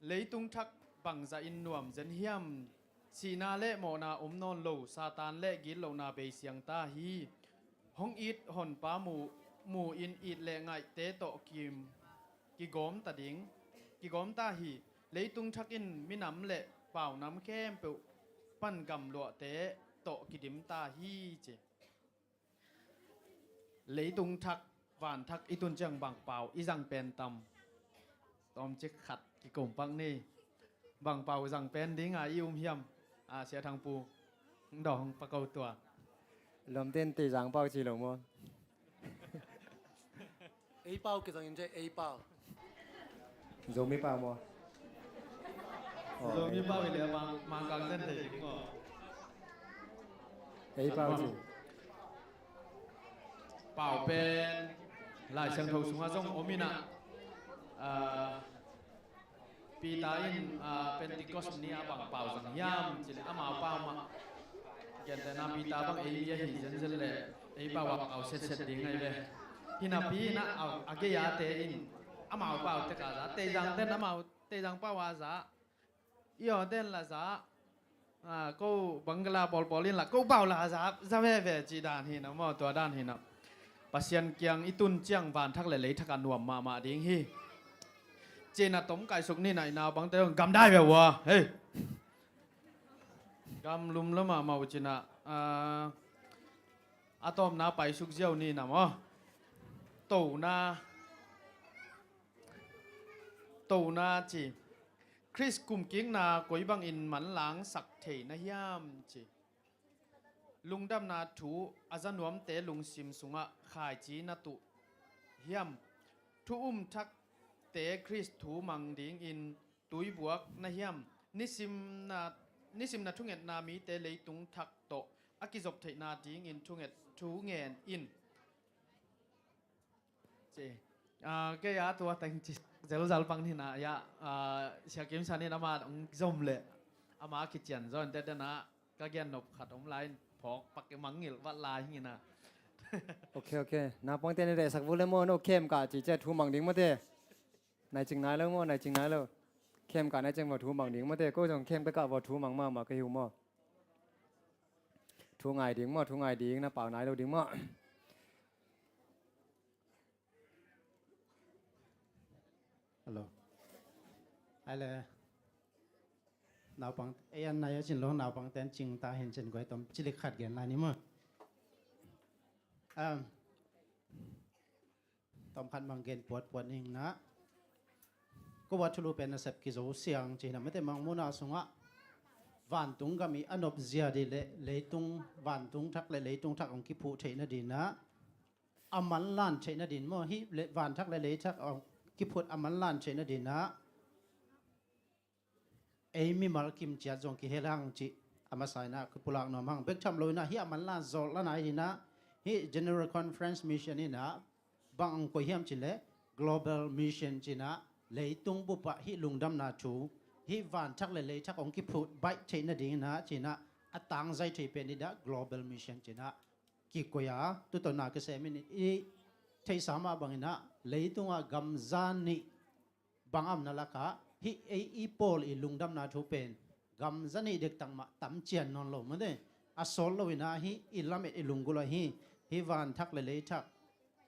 Leitung thak bangzah in nuam zen hiam? Sihna le mawhna om nawn lo, Satan le gitlohna bei siang ta hi. Hong it honpa mu, mu in it le ngaihte tawh kim, kigawm ta ding, kigawm ta hi. Leitung thak in minam le paunam khempeuh pan gamluahte tawh kidim ta hi ci. Leitung thak, van thak i tun ciang bang pau i zang pen tam? Tawmcik khat kikum pak ni. Bang pau zang pen ding a i um hiam? A, Sia Thang Pu. Hong dawng hong pako tua. Lawmte in tei zang pau ci lo maw. Ei pau kizang in ci ei pau. Zomi pau maw? Zomi pau hi leh Mang, Mangkang ten thei ding maw? Ei pau ci. Pau pen Lai Siangtho sungah zong om in ah, ah, Peter in, ah, Pentecost ni a bang pau zang hiam cih leh amau pau mah. Gentehna Peter bang ei mi ahi zenzen leh ei pau a pau setset ding ahi ve. Hi napi in ah a, a gei a te in amau pau tek a za, Teizang ten amau Teizang pau a za, i aw ten la za, ah, ko Bangla pawlpawl in la ko pau la za, za veve cih dan hi na maw, tua dan hi na. Pasian kiang i tun ciang vanthak le leithak a nuam mahmah ding hi. Cih na tom kaisuk ni na i naupangte gamdai ve ua. Hei. Gamlum la mahmah uh cih na, ah, a tawpna paisuk ziau ni na maw. Tona, tona ci. Khrist kumkikna koi bangin manlangsak thei na hiam ci. Lungdamna thu a za nuamte lungsim sungah khaici na tuh hiam? Thu um thakte Khrist thu mang dingin tuibuak na hiam? Nisimna, nisimna thungetna mite leitung thak tawh a kizop theihna dingin thunget, thu ngen in. Ci. Ah, kei a tua teng ci zelzal pang ni na ya, ah, Sia Kim San in ama hong zom leh ama kician zaw in te den a ka gen nop khat om lai in phawk pak i mangngilh vat lai hi na. Ok, ok. Naupangte na dehsak vul le maw, no khem kah ci ciah thu mang ding maw te. Nai cing nai lo maw, nai cing nai lo. Khem kah nai cing maw thu mang ding maw te. Ko zong khem ka kah vaw thu mang mahmah ka hi uh maw. Thu ngai ding maw, thu ngai ding, na pau nai lo ding maw. Hello. Ai le. Naupang, ei an nai a cin lo, naupang ten cing ta hin cin guai tom cilik khat gen lai ni maw. Um, tom khat mang gen puatpuat ning na. Ko va thulu pen nasep kizo siang ci na mate mang muna sungah. Vantung gam i a nop zia di le leitung, vantung thak le leitung thak hong kiphuh theih na di na. A manlan theih na din maw, hih le, vanthak le leithak hong kiphut a manlan theih na din ah ei mimal kim ciat zong kihel hang cih a masa in ah kipulak nuam hang. Bek tham lo in ah hih a manlan zawh la nai din ah hih General Conference Mission in ah bang hong koih hiam cih leh Global Mission ci in ah leitung bup ah hih lungdamna thu, hih vanthak le leithak hong kiphut baih theih na ding in ah ci in ah a tangzai thei pen in ah Global Mission ci in ah kikoih a, tutona kisem in i theihsa mah bangin ah leitungah gamza nih bang a omna lakah hih ei i pawl i lungdamna thu pen gamza nih dektak mah tam cian nawn lo mate. A sawt lo in ah hih i lamet i lunggulh ah hih, hih vanthak le leithak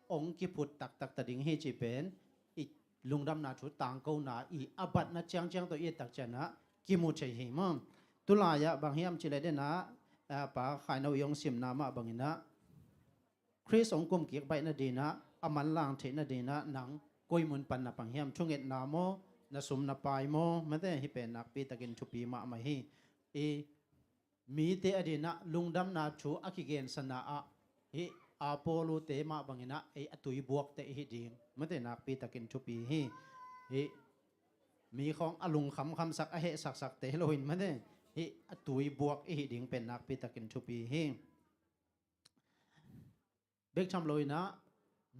hong kiphut taktak ta ding hi cih pen i lungdamna thu tangkona i a batna ciangciang tawh i et tak ciangin ah kimu thei hi maw. Tulai ah bang hiam cih leh den ah, ah, Pa Khaino i hong simna mah bangin ah Khrist hong kumkik baih na din ah a manlang theih na din ah nang koi mun pan na pang hiam? Thungetna maw, na sum na pai maw, mate, hih pen nakpi takin thupi mahmah hi. I mite a din ah lungdamna thu a kigensana ah hih Apollo-te mah bangin ah ei a tuibuakte i hi ding, mate, nakpi takin thupi hi. Hih mi khawng a lungkhamkhamsak a hehsaksakte lo in, mate, hih a tuibuak i hi ding pen nakpi takin thupi hi. Bek tham lo in ah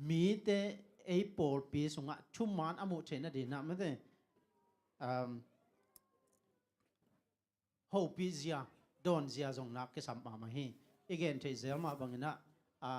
mite ei pawlpi sungah thuman a muh theih na din ah, mate, um, hopih zia, dawn zia zong nak kisam mahmah hi. I gen theih zel mah bangin ah, a,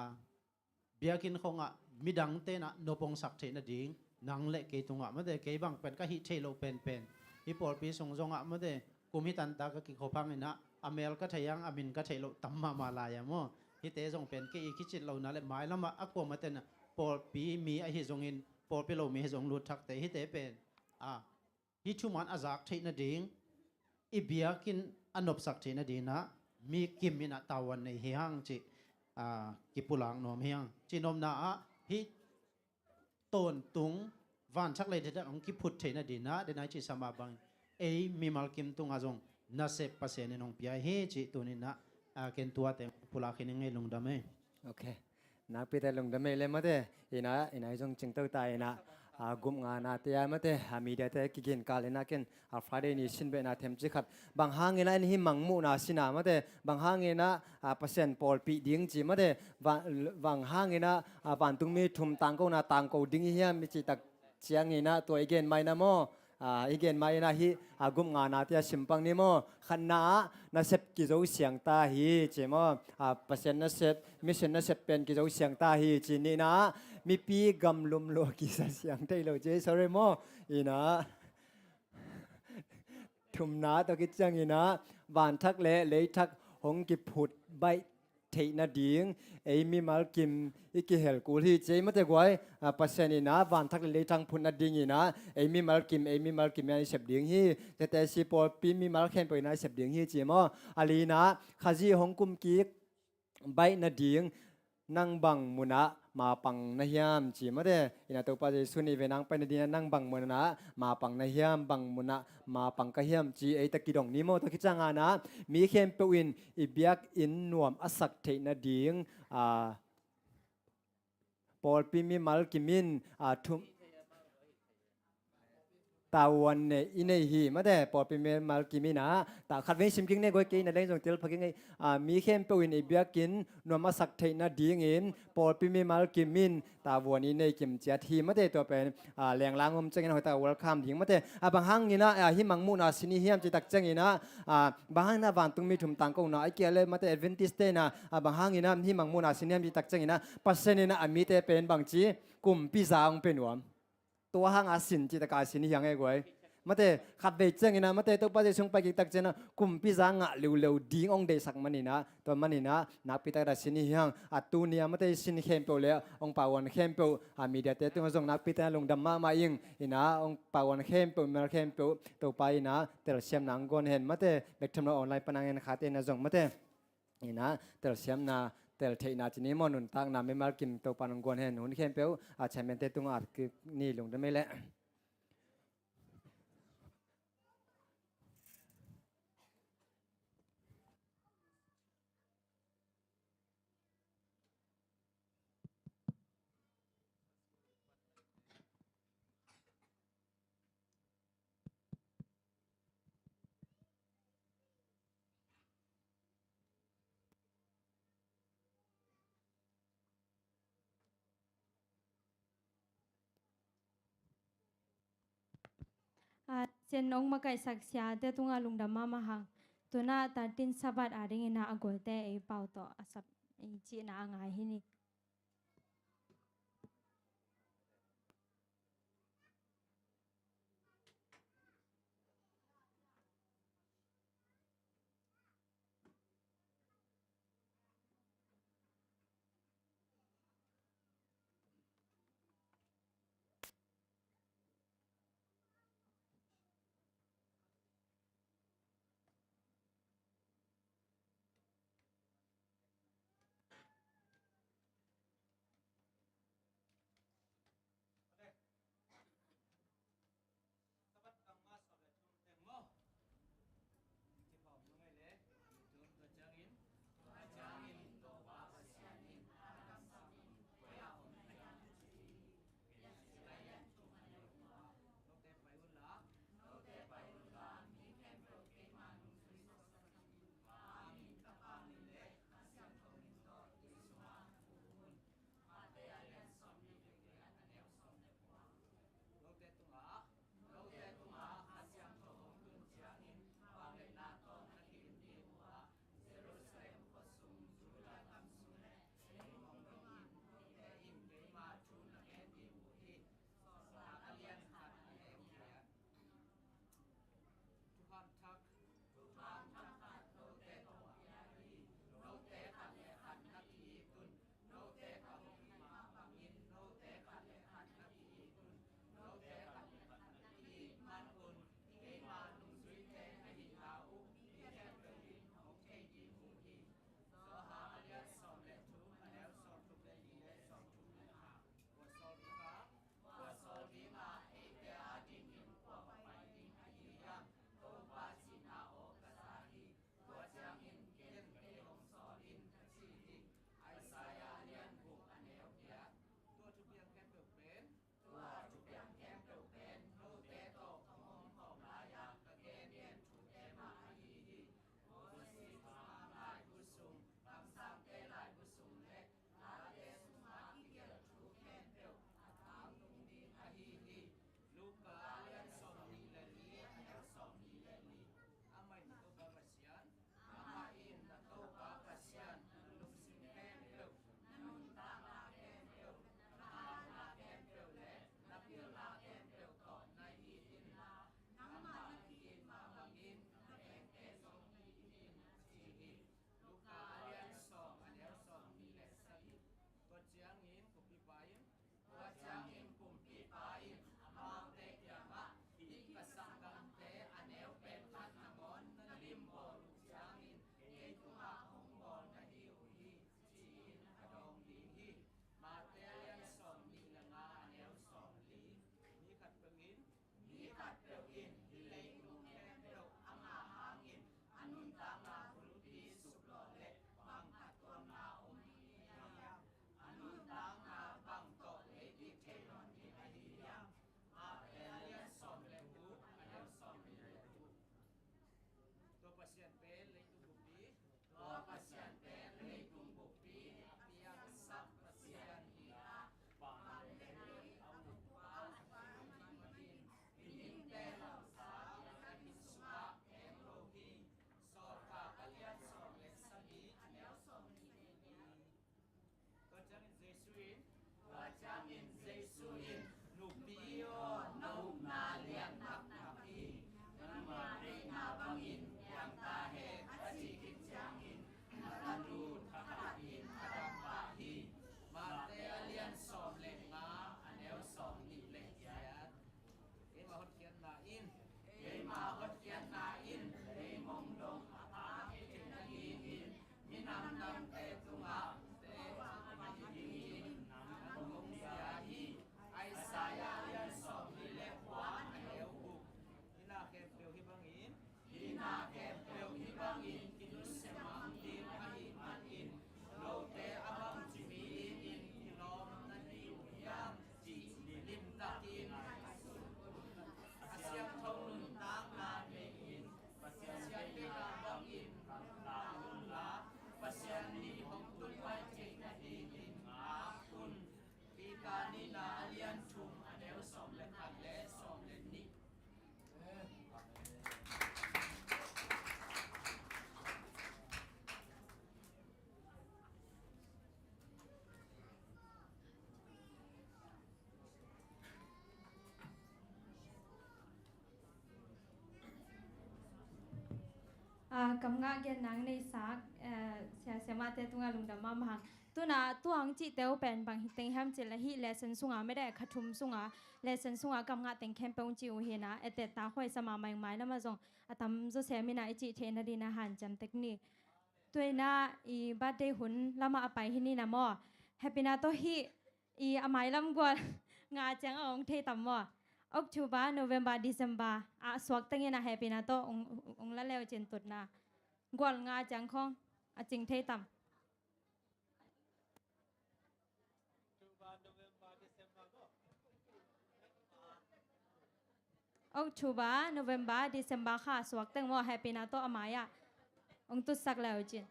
biakinn khawngah midangte in ah nop hong sak theih na ding nang le kei tungah, mate, kei bang pen ka hih theih loh penpen hih pawlpi sung zongah, mate, kum hi tanta ka kikhop hangin ah a mel ka thei hang a min ka theih loh tam mahmah lai a maw. Hihte zong pen kei i kicit lohna le mailamah a kuamah ten ah pawlpi mi ahi zongin pawlpi lo mi ahi zong lut thakte hihte pen, a, hih thuman a zak theih na ding, i biakinn a nopsak theih na din ah mi kim in ah tavuan nei hi hang cih, a, kipulak nuam hi hang. Cih nopna ah hih tawntung vanthak le leithak hong kiphut theih na din ah, den a i cihsa mah bangin ei mimal kim tungah zong nasep Pasian in hong pia hi cih tuni in ah, a, ken tua teng pulak hi ning ei, lungdam ei. Ok. Nakpi tak lungdam ei le, mate. Ina, ina i zong cingto ta ina. a, gup ngana te a mate, a, media te kigen kal ina ken, a, Friday ni sin behna them ci khat. Bang hangina en hi mangmuhna sina mate, bang hangina, a, Pasian pawlpih ding ci mate, bang, bang hangina, a, vantungmi thum tangkona tangko ding hi hiam i cih tak ciangina tua i gen mai na maw? A, i gen mai ina hi, a, gup ngana te a simpang ni maw? Khatna ah nasep kizo siang ta hi ci maw? A, Pasian nasep, mission nasep pen kizo siang ta hi ci. Nihna ah mipi gamlum lua kisa siang thei lo ci, sorry maw? Ina thumna tawh kiciangina vanthak le leithak hong kiphut baih theih nading ei mimal kim i kihel kul hi ci ei mate guai. A, Pasian ina vanthak le leithak phut nadingina ei mimal kim, ei mimal kim i sep ding hi. Tete si pawlpi mimal khempeuh ina i sep ding hi ci maw? A lina Khazih hong kum kik baih nading nang bang munah mapang na hiam ci mate. Ina Topa Jesu nih venang pai nadingina nang bang munah mapang na hiam, bang munah mapang ka hiam ci ei ta kidong ni maw? Tua kiciangana mi khempeuh in i biakinn nuam a sak theih nading, a, pawlpi mimal kim in, a, thum tavuan ne i nei hi mate, pawlpi mimal kim ina ta khat vei sim kik ne guai, kei na leng zong tel pha kik ngei. A, mi khempeuh in i biakinn nuam a sak theih nadingin pawlpi mimal kim in tavuan i nei kim ciat hi mate. Tua pen, a, lenglang om ciangin hoih tak welcome ding mate. A, bang hangina, a, hi mangmuhna sin i hiam ci tak ciangina, a, bang hangina vantungmi thum tangkona i kia le mate Adventist te na, a, bang hangina hi mangmuhna sin i hiam ci tak ciangina Pasian ina a mite pen bang ci kumpi za hong pe nuam. Tua hanga sin cih taka sin hi hang e guai. Mate khat vei ciangina mate Topa Jesu pai kik tak ciangina kumpi za ngah leuleu ding hong deihsak manina, tua manina nakpi taka sin hi hang. A tunia mate sin khempeuh le hong pauan khempeuh, a, media te tungah zong nakpi taka lungdam mahmah ing. Ina hong pauan khempeuh, mimal khempeuh Topa ina telsiamna hong guan hen mate, bek tham lo online pana ngen khate ina zong mate ina telsiamna, teltheihna ci ni maw, nuntakna mimal kim Topa nong guan hen. Hun khempeuh a chairman te tungah at kik ni, lungdam ei leh. A, Pasian hong makaihsak siate tungah lungdam mahmah hang. Tuna thirteen Sabbath a dingina a gualte ei pau tawh a sap ei cihna a ngai hi ni. Ah, kamngah gen nang nei sak, eh, sia siamahte tungah lungdam mahmah hang. Tuna, tu ang cihte uh pen bang hi teng hiam cih leh hih lesson sungah mede kha thum sungah, lesson sungah kamngah teng khempeuh ci uh hi na, etet ta huai sa mahmah ing, mailamah zong a tam zaw sem hi na, i cih theihna dingin a hanciam tek ni. Tuina i birthday hun lamah a pai hi ni na maw. Hehpihna tawh hih i a mailam gual nga ciang a hong thei tam maw. October, November, December a suak tengin a hehpihna tawh hong, hong la leu cin tutna. Gual nga ciang khong a cing thei tam. October, November, December kha suak teng maw, hehpihna tawh a mai-ah hong tutsak leu cin.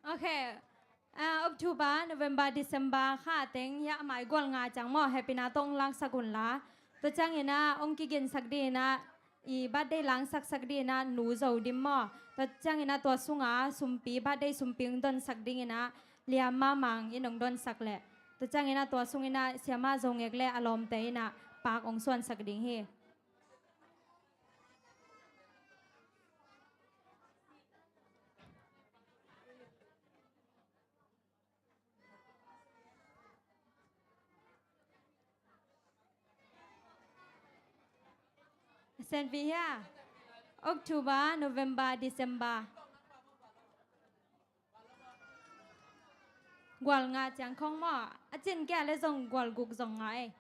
Ok. Ah, October, November, December kha teng hiah a mai gual nga ciang maw, hehpihna tawh hong laksak unla. Tua ciangin ah hong kiginsak dingin ah i birthday langsaksak dingin ah Nu Zo Dim maw. Tua ciangin ah tua sungah sumpi, birthday sumpi hong donsak dingin ah Liam Mamang in hong donsak leh. Tua ciangin ah tua sungin ah Siamah Zo Ngek le a lawmte in ah paak hong suansak ding hi. Senpi hia? October, November, December. Gual nga ciang khong maw? A cin kia le zong gual guk zong nga ei.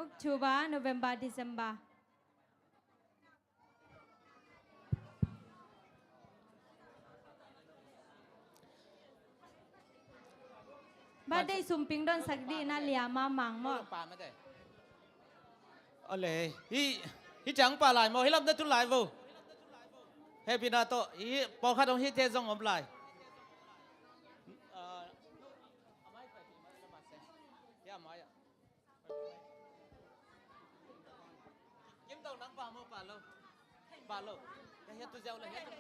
October, November, December. Birthday sumping donsak dingin ah Liam Mamang maw. Ole, hi, hi ciang pa lai maw, hi lam na tu lai vo. Hehpihna tawh, hi pawlkhat hong hite zong om lai. Ah, a mai pai hi, a mai lamah se. Hi a mai ah. Kim Tong nang pa maw, pa lo. Pa lo. Ya, ya, tu ziau le, ya, tu.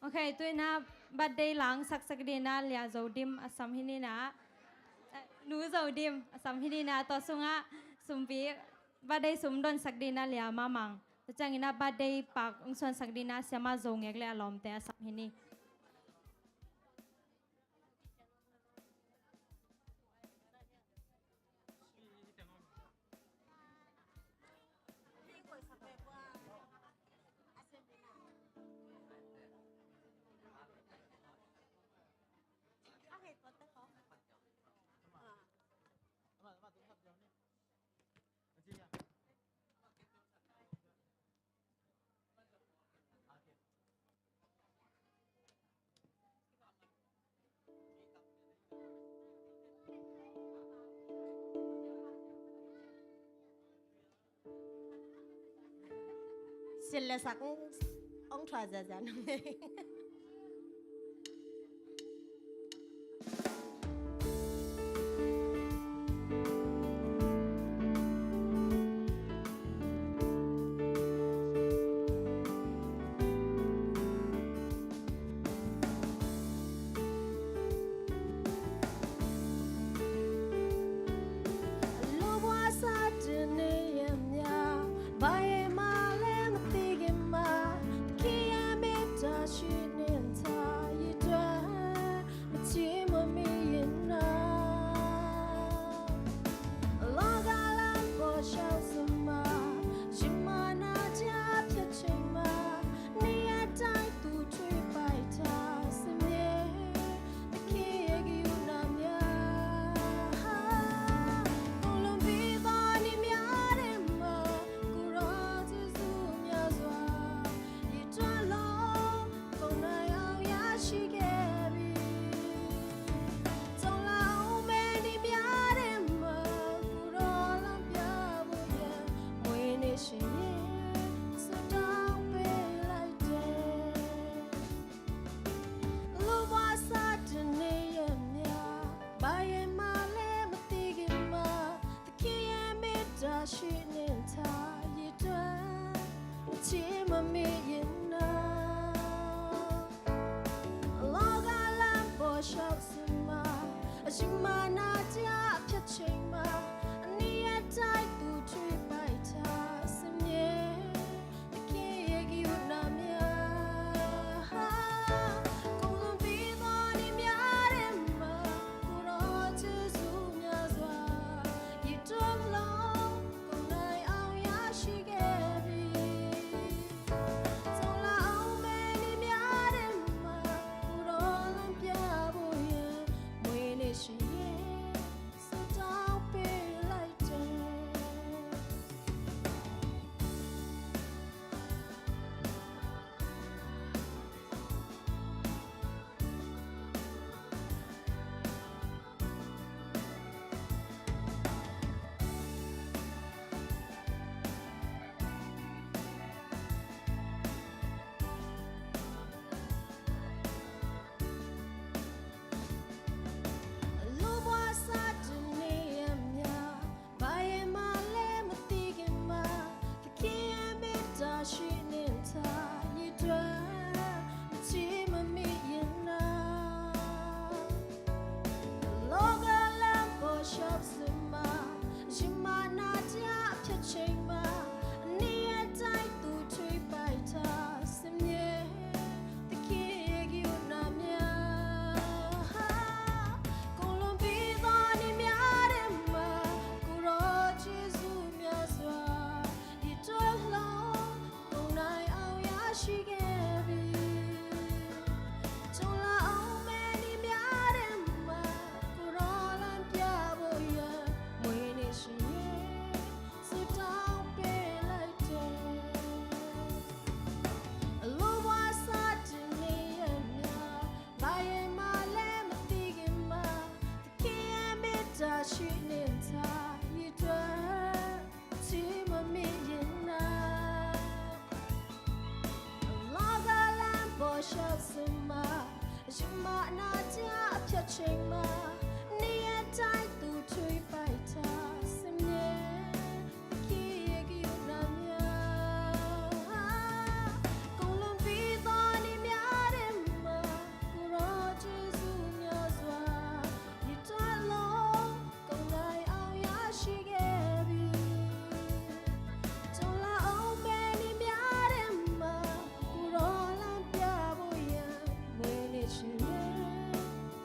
Ok, tuina birthday langsaksak dingin ah Lia Zo Dim a sam hi ni na. Eh, Nu Zo Dim a sam hi ni na, tua sungah sumpi birthday sum donsak dingin ah Lia Mamang. Tua ciangin ah birthday paak hong suansak dingin ah Siamah Zo Ngek le a lawmte a sam hi ni. Silh le sak hong thuah ziahziah nang. ရှိနှင့်ထားရည်တွက် ချီးမမီရင်နာ လောကလမ်းပေါ်လျှောက်စဉ်မှာ အရှင်မနာကြအဖြစ်ချိန်မှာ အနည်းအတိုင်းသူထွေးပိုက်ထားစင်မြဲ သခင်ရဲ့ကရုဏာများ ကုန်လွန်ပြီးသောနေ့များထဲမှာ ကိုယ်တော်ကျေးဇူးများစွာ ရည်တွက်လို့ ကုန်နိုင်အောင်ရရှိခဲ့ပြီ။ ကြုံလာအောင်မဲ့နေ့များထဲမှာ ကိုယ်တော်လမ်းပြဖို့ရန် မွေးနေ့ရှင်ရဲ့ ဆုတောင်းပေးလိုက်တယ်။ အလိုဘွားစားတနေ့အမျှ ဘာရင်မှလည်းမသိခင်မှာ သခင်ရဲ့မေတ္တာရှိနှင့်ထားရည်တွက် မချီးမမီရင်နာ လောကလမ်းပေါ်လျှောက်စဉ်မှာ ရှင်မနာကြအဖြစ်ချိန်မှာ အနည်းအတိုင်းသူထွေးပိုက်ထားစင်မြဲ သခင်ရဲ့ကရုဏာများ ကုန်လွန်ပြီးသောနေ့များထဲမှာ ကိုယ်တော်ကျေးဇူးများစွာ ရည်တွက်လို့ ကုန်နိုင်အောင်ရရှိခဲ့ပြီ။ ကြုံလာအောင်မဲ့နေ့များထဲမှာ ကိုယ်တော်လမ်းပြဖို့ရန် မွေးနေ့ရှင်ရဲ့ ဆုတောင်းပေးလိုက်တယ်။ အလိုဘွားစားတနေ့အမျှ ဘာရင်မှလည်းမသိခင်မှာ သခင်ရဲ့မေတ္တာရှိနှင့်ထားရည်တွက် ချီးမမီရင်နာ လောကလမ်းပေါ်လျှောက်စဉ်မှာ ရှင်မနာကြအဖြစ်ချိန်မှာ နေ့အတိုင်းသူထွေးပိုက်ထားစင်မြဲ သခင်ရဲ့ကရုဏာများ ကုန်လွန်ပြီးသောနေ့များထဲမှာ ကိုယ်တော်ကျေးဇူးများစွာ ရည်တွက်လို့ ကုန်နိုင်အောင်ရရှိခဲ့ပြီ။ ကြုံလာအောင်မဲ့နေ့များထဲမှာ ကိုယ်တော်လမ်းပြဖို့ရန် မွေးနေ့ရှင်ရဲ့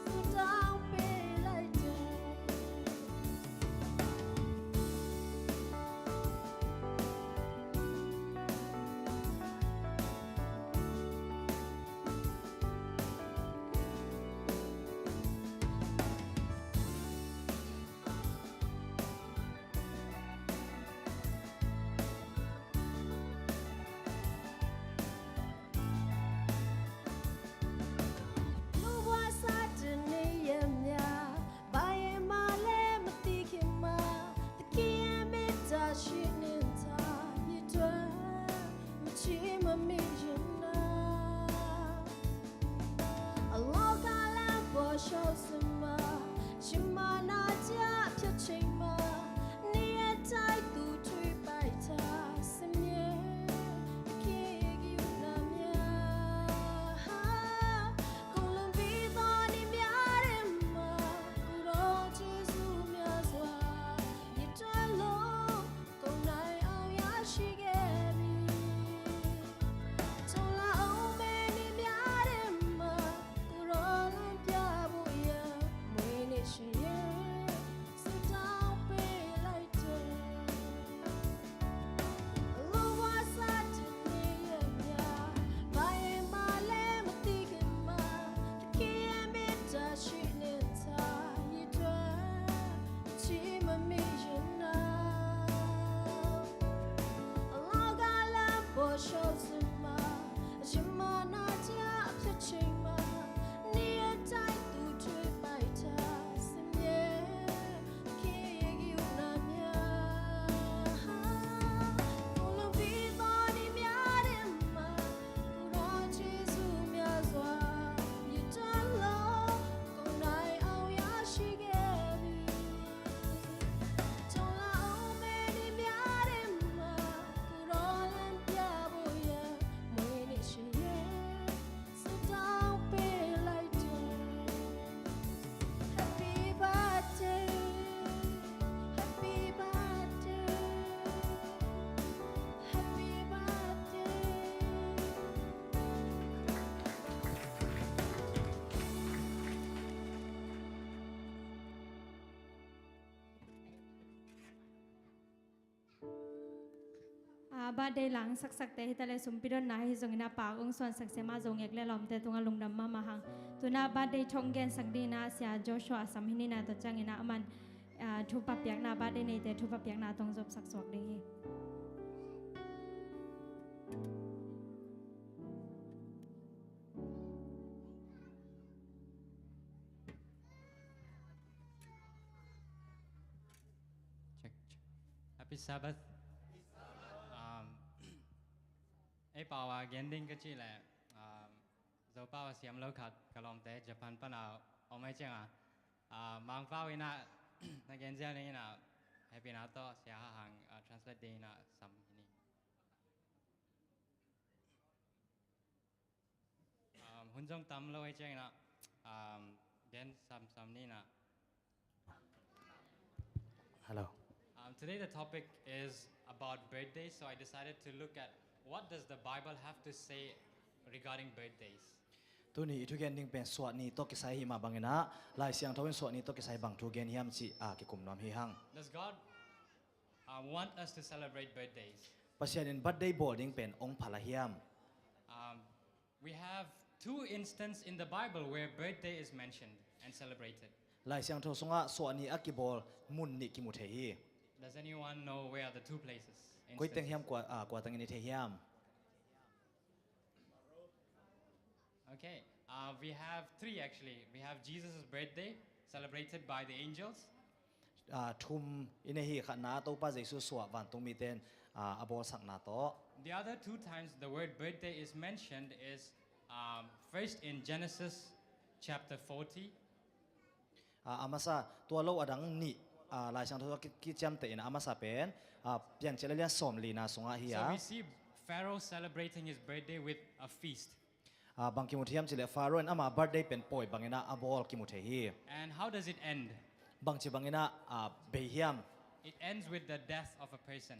ဆုတောင်းပေးလိုက်တယ်။ Birthday lang saksakte hi ta le, sumpi donna hi zongin a pak ong suansak sia mah, Zo ngek le lawmte tungah lungdam mahmah hang. Tu-in a birthday thong gensak dingin a Sia Joshua a sam hi ning a, tua ciangin a aman, ah, thupha piakna, birthday neite thupha piakna tawh ong zopsak suak ding hi. Check, check. Happy Sabbath. Um, ei pau a gen ding ka cih leh, um, Zo pau a siam lo khat ka lawmte Japan pan a om ahih ciangin a, uh, Mangpau in a na gen ziau ning in a, hehpihna tawh Sia Hang, uh, translate dingin a sam hi ning. Um, hun zong tam lo ahih ciangin a, um, gen samsam ni na. Hello. Um, today the topic is about birthday, so I decided to look at what does the Bible have to say regarding birthdays. Tuni i thugen ding pen suahni tawh kisai hi mah bangin a, Lai Siangtho in suahni tawh kisai bang thu gen hiam cih a kikum nuam hi hang. Does God, uh, want us to celebrate birthdays? Pasian in birthday bawl ding pen ong phal a hiam? Um, we have two instances in the Bible where birthday is mentioned and celebrated. Lai Siangtho sungah suahni a kibawl mun nih kimu thei hi. Does anyone know where are the two places? Koi teng hiam, kua, ah, kua tengin i thei hiam? Okay, uh, we have three actually. We have Jesus' birthday celebrated by the angels. Ah, thum i nei hi. Khatna, Topa Jesu suah vantung mite in, ah, a bawlsakna tawh. The other two times the word birthday is mentioned is, um, first in Genesis chapter forty. Ah, a masa, tua lo a dang nih, ah, Lai Siangtho ki, kiciamteh in a masa pen, ah, Piancil a lian sawmlina sungah hi a. So we see Pharaoh celebrating his birthday with a feast. Ah, bang kimu thei hiam cih leh Pharaoh in ama birthday pen pawi bangin a a bawl kimu thei hi. And how does it end? Bangci bangin a, ah, bei hiam? It ends with the death of a person.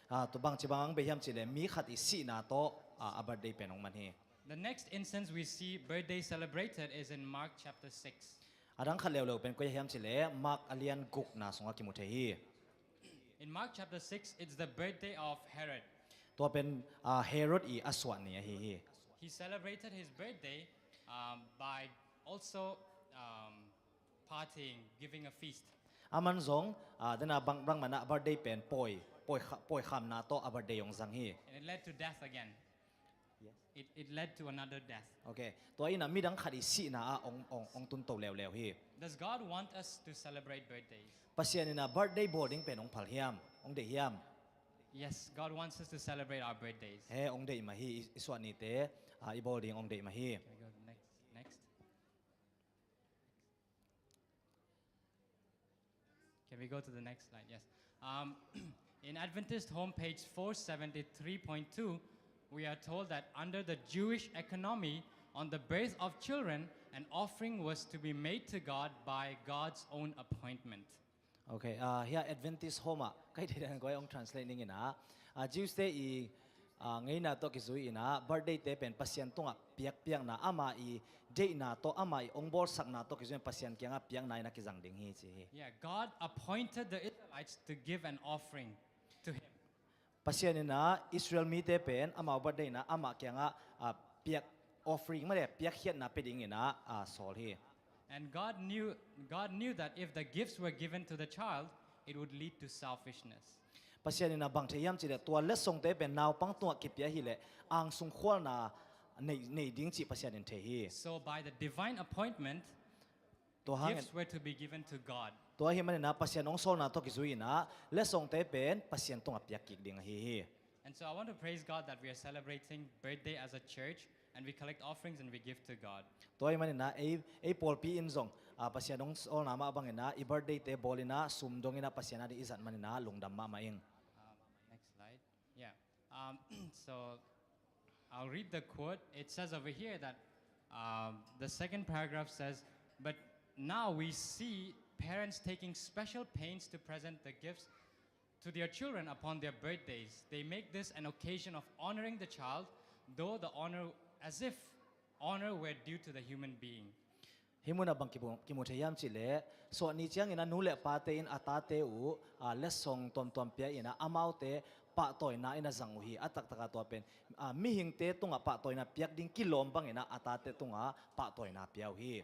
Ah, tua bangci bang bei hiam cih leh mi khat i sihna tawh, ah, a birthday pen ong man hi. The next instance we see birthday celebrated is in Mark chapter six. A dang khat leuleu pen koi hiam cih leh Mark a lian gukna sungah kimu thei hi. In Mark chapter six, it's the birthday of Herod. Tua pen, ah, Herod i a suahni ahi hi. He celebrated his birthday, um, by also, um, partying, giving a feast. Aman zong, ah, dena bang, bang man a birthday pen pawi, pawi kha-, pawi khamna tawh a birthday ong zang hi. And it led to death again. Yes. It, it led to another death. Okay. Tua in a midang khat i sihna ah ong, ong, ong tunto leuleu hi. Does God want us to celebrate birthdays? Pasian in a birthday bawl ding pen ong phal hiam? Ong deih hiam? Yes, God wants us to celebrate our birthdays. He, ong deih mah hi, i, i suahnite, ah, i bawl ding ong deih mah hi. Can we go to the next? Next. Can we go to the next slide? Yes. Um, in Adventist Home, page four seventy-three point two, we are told that under the Jewish economy, on the birth of children, an offering was to be made to God by God's own appointment. Okay, ah, hiah Adventist Home ah, kai thei dan koi ong translate ning in a, ah, Jews te i, ah, ngeina tawh kizui in a, birthday te pen Pasian tungah piakpiakna, ama i deihna tawh, ama i ong bawlsakna tawh kizui in Pasian kiangah piakna in a kizang ding hi ci hi. Yeah, God appointed the Israelites to give an offering to him. Pasian in a Israel mite pen amau birthday in a amah kiangah, ah, piak offering mah le, piakkhiatna pia ding in a, ah, sawl hi. And God knew, God knew that if the gifts were given to the child, it would lead to selfishness. Pasian in a bang thei hiam cih leh tua letsongte pen naupang tungah kipia hi leh angsung khualna nei, nei ding cih Pasian in thei hi. So by the divine appointment, tua hangin, gifts were to be given to God. Tua ahih manin a Pasian ong sawlna tawh kizui in a letsongte pen Pasian tungah piak kik ding ahi hi. And so I want to praise God that we are celebrating birthday as a church, and we collect offerings and we give to God. Tua ahih manin a ei, ei pawlpi in zong, ah, Pasian ong sawlna mah bangin a i birthday te bawl in a sum dong in a Pasian a ding i zat manin a lungdam mahmah ing. Um, next slide. Yeah. Um, so I'll read the quote. It says over here that, um, the second paragraph says, "But now we see parents taking special pains to present the gifts to their children upon their birthdays. They make this an occasion of honoring the child, though the honor, as if honor were due to the human being." Hih munah bang kimu, kimu thei hiam cihleh, suahni ciangin a nu le pate in a tate uh, a, letsong tuamtuam pia in a, amaute pahtawina in a zang uh hi. A taktaka tua pen, a, mihingte tungah pahtawina piak ding kilawm bangin a, a tate tungah pahtawina pia uh hi.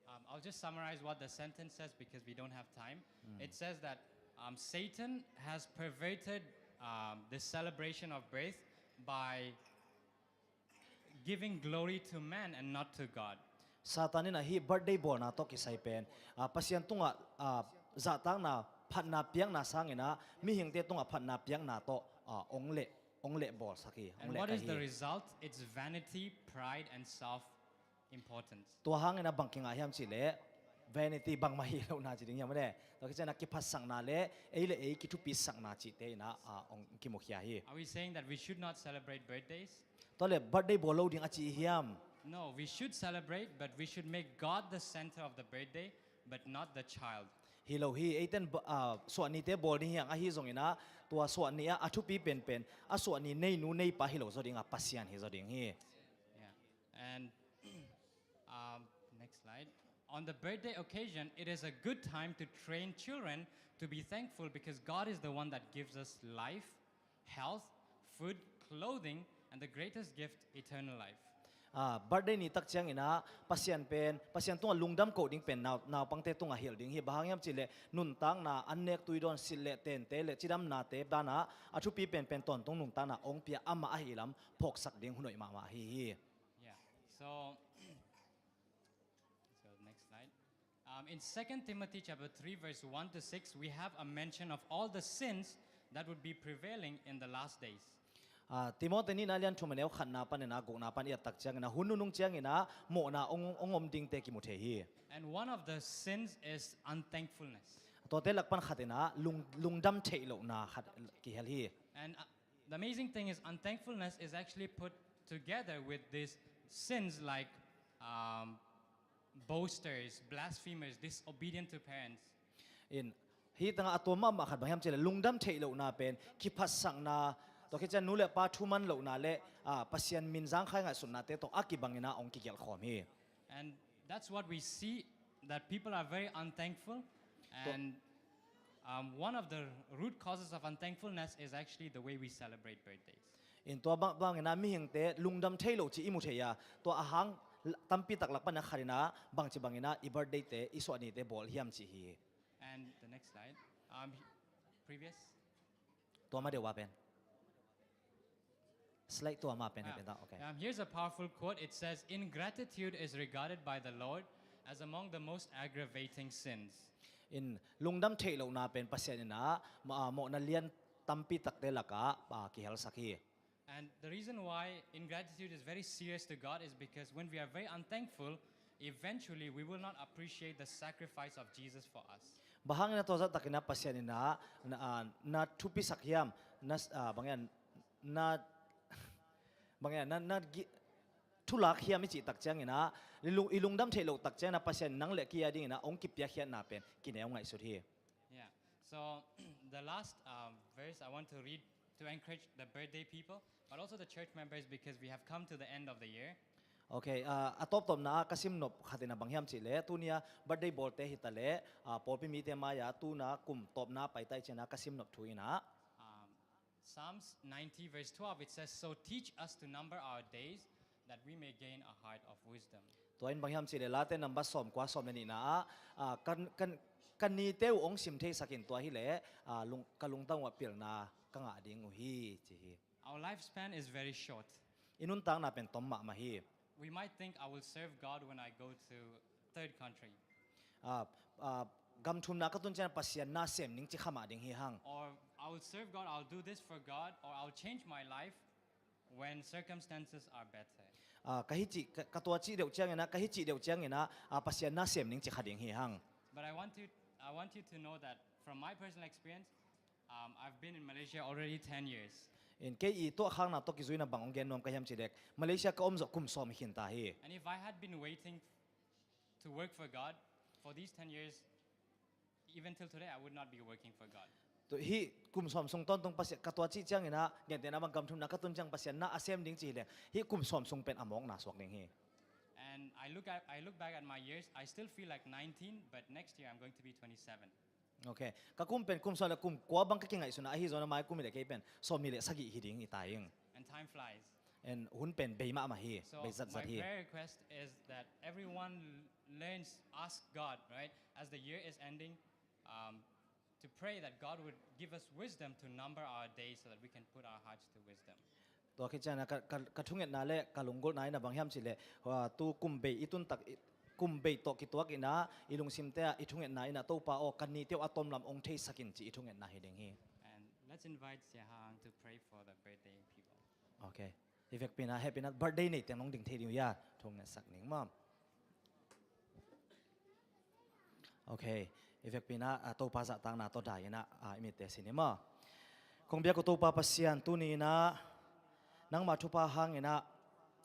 Um, I'll just summarize what the sentence says because we don't have time. It says that, um, Satan has perverted, um, the celebration of birth by giving glory to man and not to God. Satan in a hih birthday bawlna tawh kisai pen, a, Pasian tungah, a, zahtakna phatna piakna sangin a, mihingte tungah phatna piakna tawh, a, ong leh, ong leh bawlsak hi, ong leh kai hi. And what is the result? It's vanity, pride, and self-importance. Tua hangin a bang kingah hiam cihleh, vanity, bangmah hi lohna ci ding hiam maw le. Tua khit ciangin a kiphatsakna le, ei le ei kithupisakna cihte in a, a, ong kimukhia hi. Are we saying that we should not celebrate birthdays? Tua le birthday bawl lo ding a ci hiam? No, we should celebrate, but we should make God the center of the birthday, but not the child. Hi lo hi, eiten ba-, a, suahnite bawl ding hi hang, ahi zongin a, tua suahni ah a thupi penpen, a suahni neinu neipa hi lo zaw ding a, Pasian hi zaw ding hi. Yeah. And, um, next slide. On the birthday occasion, it is a good time to train children to be thankful because God is the one that gives us life, health, food, clothing, and the greatest gift, eternal life. A, birthday ni tak ciangin a, Pasian pen, Pasian tungah lungdam koh ding pen nau, naupangte tungah hilh ding hi. Bang hang hiam cihleh, nuntakna, an nek tui dawn, silh le tente le cidamnate dan a, a thupi penpen tawntung nuntakna ong pia, amah ahi lam phawksak ding hun hoih mahmah ahi hi. Yeah. So, so next slide. Um, in Second Timothy chapter three, verse one to six, we have a mention of all the sins that would be prevailing in the last days. A, Timoti nihna lian thum a neu khatna panin a gukna pan i et tak ciangin a, hun nunung ciangin a mawhna ong, ong om dingte kimu thei hi. And one of the sins is unthankfulness. Tuate lak pan khat in a lung, lungdam theih lohna khat kihel hi. And, uh, the amazing thing is unthankfulness is actually put together with these sins like, um, boasters, blasphemers, disobedient to parents. In, hih tangah a tuam mahmah khat bang hiam cihleh, lungdam theih lohna pen kiphatsakna, tua khit ciang nu le pa thuman lohna le, a, Pasian min zangkhai ngaihsutnate tawh a kibangin a ong kigelh khawm hi. And that's what we see, that people are very unthankful. And, um, one of the root causes of unthankfulness is actually the way we celebrate birthdays. In tua bang, bangin a mihingte lungdam thei lo cih i mu thei a, tua a hang tampi tak lak pan a khat in a bangci bangin a i birthday-te, i suahnite bawl hiam cih hi. And the next slide. Um, previous. Tua ma deuh a pen. Slide tua ma pen, ah, pen ta, okay. Um, here's a powerful quote. It says, "Ingratitude is regarded by the Lord as among the most aggravating sins." In lungdam theih lohna pen Pasian in a, ma-, a, mawhna lian tampi takte lakah, a, kihelsak hi. And the reason why ingratitude is very serious to God is because when we are very unthankful, eventually we will not appreciate the sacrifice of Jesus for us. Bang hangin a tua zahtakin a Pasian in a, na, a, na thupisak hiam, na, a, bang hiam, na, bang hiam, na, na gi-, thulak hiam i cih tak ciangin a, i lung, i lungdam theih loh tak ciangin a Pasian nang le kei a dingin a ong kipiakkhiatna pen kineu ngaihsut hi. Yeah. So, the last, um, verse I want to read to encourage the birthday people, but also the church members, because we have come to the end of the year. Okay, ah, a tawptawpna ah ka simnop khat in a bang hiam cihleh, tuni a birthday bawlte hi taleh, ah, pawlpi mite mai-ah tuni a kum tawpna pai ta i cih ciangin a ka simnop thu in a. Um, Psalms ninety verse twelve, it says, "So teach us to number our days, that we may gain a heart of wisdom." Tua in bang hiam cihleh, Late number sawmkua sawm le nihna ah, ah, kan, kan, ka nite uh ong sim theisak in tua hileh, ah, lung, ka lungtang uh ah pilna ka ngah ding uh hi, ci hi. Our lifespan is very short. I nuntakna pen tom mahmah hi. We might think, "I will serve God when I go to third country." Ah, ah, gam thumna ka tun ciang Pasian na sem ning ci kha mah ding hi hang. Or, "I will serve God, I'll do this for God, or I'll change my life when circumstances are better." Ah, ka hi cih, ka, ka tua cih deuh ciangin a, ka hi cih deuh ciangin a, ah, Pasian na sem ning ci kha ding hi hang. But I want you, I want you to know that from my personal experience, um, I've been in Malaysia already ten years. In kei i tuahkhakna tawh kizui in a bang ong gen nuam ka hiam cihleh, Malaysia ka om zawh kum sawm hi khin ta hi. And if I had been waiting to work for God for these ten years, even till today, I would not be working for God. Tua hih kum sawm sung tawntung Pasian, ka tua cih ciangin a, gentehna bang gam thumna ka tun ciang Pasian na a sem ding ci hileh, hih kum sawm sung pen a mawkna suak ding hi. And I look at, I look back at my years, I still feel like nineteen, but next year I'm going to be twenty-seven. Okay. Ka kum pen kum sawm le kum kua bang ka kingaihsun a, ahi zongin a mai kum hi leh kei pen sawmnih le sagih hi ding hi ta ing. And time flies. And hun pen bei mahmah hi, so bei zatzat hi. My prayer request is that everyone learns, ask God, right, as the year is ending, um, to pray that God would give us wisdom to number our days so that we can put our hearts to wisdom. Tua khit ciangin a ka, ka, ka thungetna le ka lunggulhna in a bang hiam cih leh, ah, tu kum bei i tun tak, i, kum bei tawh kituak in a, i lungsimte ah i thungetna in a, Topa aw, ka nite uh a tomlam hong theisak in, ci i thungetna hi ding hi. And let's invite Sia Hang to pray for the birthday people. Okay. I vekpi in a, hehpihna birthday nei teng nong ding thei ding uh hia, thungetsak ning maw. Okay. I vekpi in a, ah, Topa zahtakna tawh dai in a, ah, i mitte sin hi maw. Kong biak uh Topa Pasian, tuni in a nangmah thupha hangin a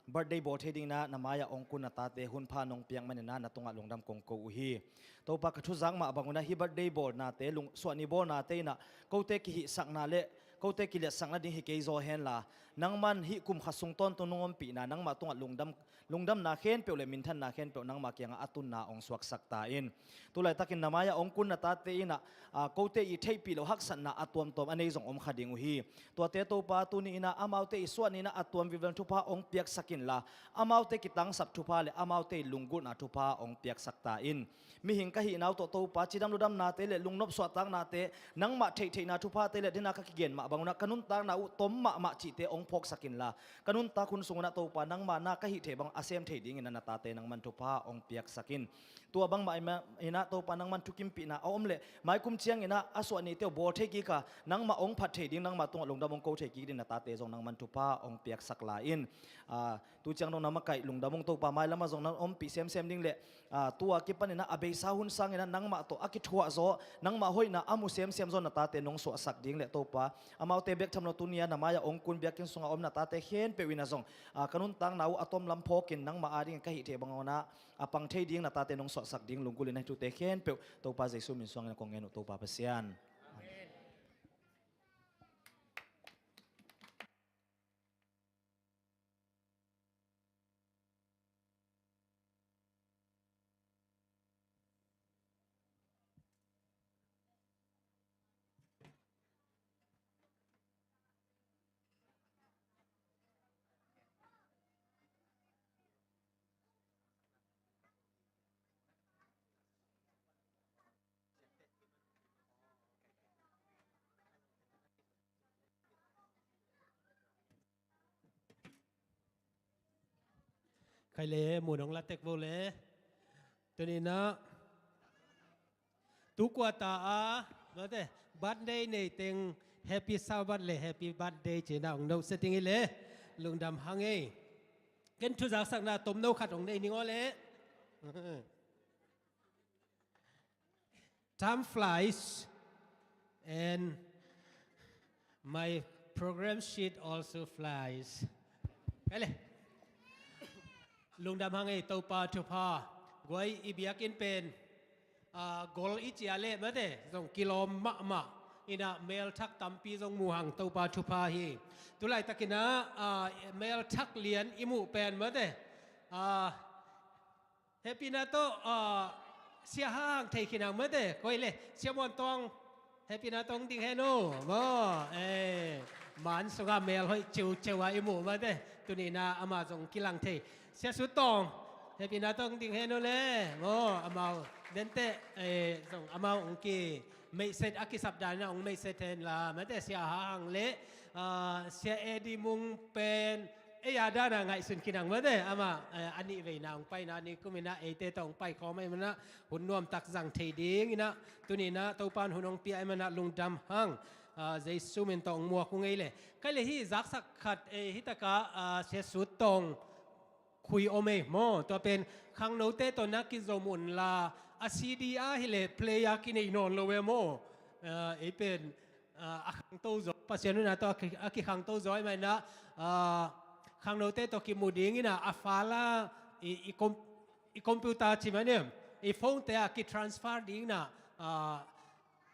birthday bawl thei dingin a na mai-ah hong kun na tate hun pha nong piak manin a na tungah lungdam kong ko uh hi. Topa, ka thuzak mah bangun a hih birthday bawlnate, lung, suahni bawlnate in a kote kihihsakna le kote kiliatsakna ding hi kei zaw henla, nangman hih kum khat sung tawntung nong ompihna, nangmah tungah lungdam, lungdamna khempeuh le minthanna khempeuh nangmah kiangah a tunna hong suaksak ta in. Tulaitakin na mai-ah hong kun na tate in a, ah, kote i theihpih loh haksatna a tuamtuam a nei zong om kha ding uh hi. Tuate Topa, tuni in a amaute i suahni in a a tuam vivel thupha hong piaksak inla, amaute kitangsap thupha le amaute i lunggulhna thupha hong piaksak ta in. Mihing ka hihna uh tawh Topa, cidam ludamnate le lungnop suahtaknate, nangmah theihtheihna thuphate le dena ka kigen mah bangun a ka nuntakna uh tom mahmah cihte hong phawksak inla, ka nuntak hun sungun a Topa, nangmah na ka hih theih bang a sem thei dingin a na tate nangman thupha hong piaksak in. Tua bangmah in a Topa, nangman thukimpihna a om le maikum ciangin a a suahnite uh bawl thei kik a, nangmah hong phat thei ding, nangmah tungah lungdam hong ko thei kik ding na tate zong nangman thupha hong piaksak lai in. Ah, tu ciang dong na makaih lungdam ung Topa, mailam ah zong na ompih semsem ding le, ah, tua kipanin a a beisa hun sangin a nangmah tawh a kithuah zaw, nangmah hoihna a mu semsem zaw na tate nong suahsak ding le Topa, amaute bek tham lo tuni a na mai-ah hong kun biakinn sungah om na tate khempeuh in a zong, ah, ka nuntakna uh a tomlam phawkin nangmah adingin ka hih theih bangun a a pang thei ding na tate nong suahsak ding lunggulh in a hih thute khempeuh Topa Jesu min suangin a kong ngen uh Topa Pasian. Amen. Khai le, mun hong la tek vo le. Tuni in a tu quarter a, mate, birthday nei teng happy Sabbath le happy birthday ci in a hong no setting hi le. Lungdam hang ei. Ken thuzaksakna tomno khat hong nei ning aw le. Time flies, and my program sheet also flies. Khai le. Lungdam hang ei, Topa thupha. Guai, i biakinn pen, ah, gol i cia le mate, zong kilawm mahmah in a mel thak tampi zong mu hang, Topa thupha hi. Tulaitakin a, ah, mel thak lian i muh pen mate, ah, hehpihna tawh, ah, Sia Hang thei khin hang mate, koi le, Sia Muan Tawng, hehpihna tawh ding hen uh maw. Eh, man sungah mel hoih ceuceu a i muh mate, tuni in a amah zong kilang thei. Sia Sut Tawng, hehpihna tawh ding hen uh le maw, amau dente, eh, zong amau hong ki meihset a kisap dan in a hong meihset hen la mate, Sia Hang le, ah, Sia Eddie Mung pen, ei a dan a ngaihsun khin hang mate, amah, eh, a nih veina hong paina, a nih kum in a eite tawh hong pai khawm ahih manin a hun nuamtak zang thei ding in a, tuni in a Topa'n hun hong pia ahih manin a lungdam hang, ah, Jesu min tawh hong muak ung ei le. Khai le, hih zaksak khat, eh, hih takah, ah, Sia Sut Tawng khui om ei maw, tua pen khangnote tawh na kizom un la, a C D a hi le player kinei nawn lo e maw. Ah, ei pen, ah, a khangto zaw, Pasian nunna tawh a ki, a kikhangto zaw ahih manin a, ah, khangnote tawh kimu ding in a, a file a, i, i com, i computer ci mah ni, i phone te ah kitransfer ding in a, ah,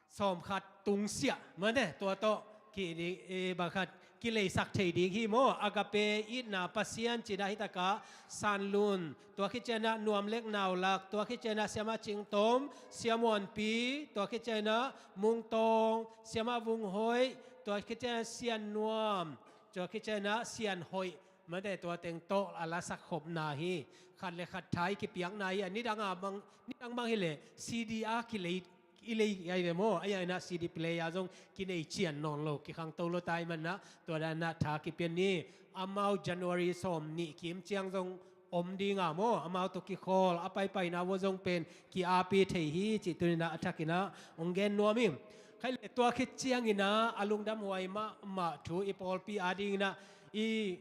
sawmkhat tungsiah mate, tua tawh ki, eh, bang khat kileisak thei ding hi maw. Agape itna Pasian cina hitakah Sanlun, tua khit cianah Nuam Lek Naulak, tua khit cianah Siamah Cing Tom, Sia Muanpi, tua khit cianah Mung Tawng, Siamah Vung Hoih, tua khit cianah Sian Nuam, tua khit cianah Sian Hoih. Mate tua teng tawh a lasak khopna hi. Khat le khat tha i kipiakna hi a, nidang a bang, nidang bang hi le C D a kilei, i lei ai ve maw. A ia ina C D player zong kinei cian nawn lo, kikhangto lo tai manna, tua dana tha kipian ni. Amau January sawm nih kim ciang zong om dinga maw, amau tawh kikhawl, a paipaina vua zong pen ki-api thei hi, cih tunina a thakina ong gen nuam ing. Khai le tua khit ciangina a lungdam huai mahmah thu i pawlpi a dingina i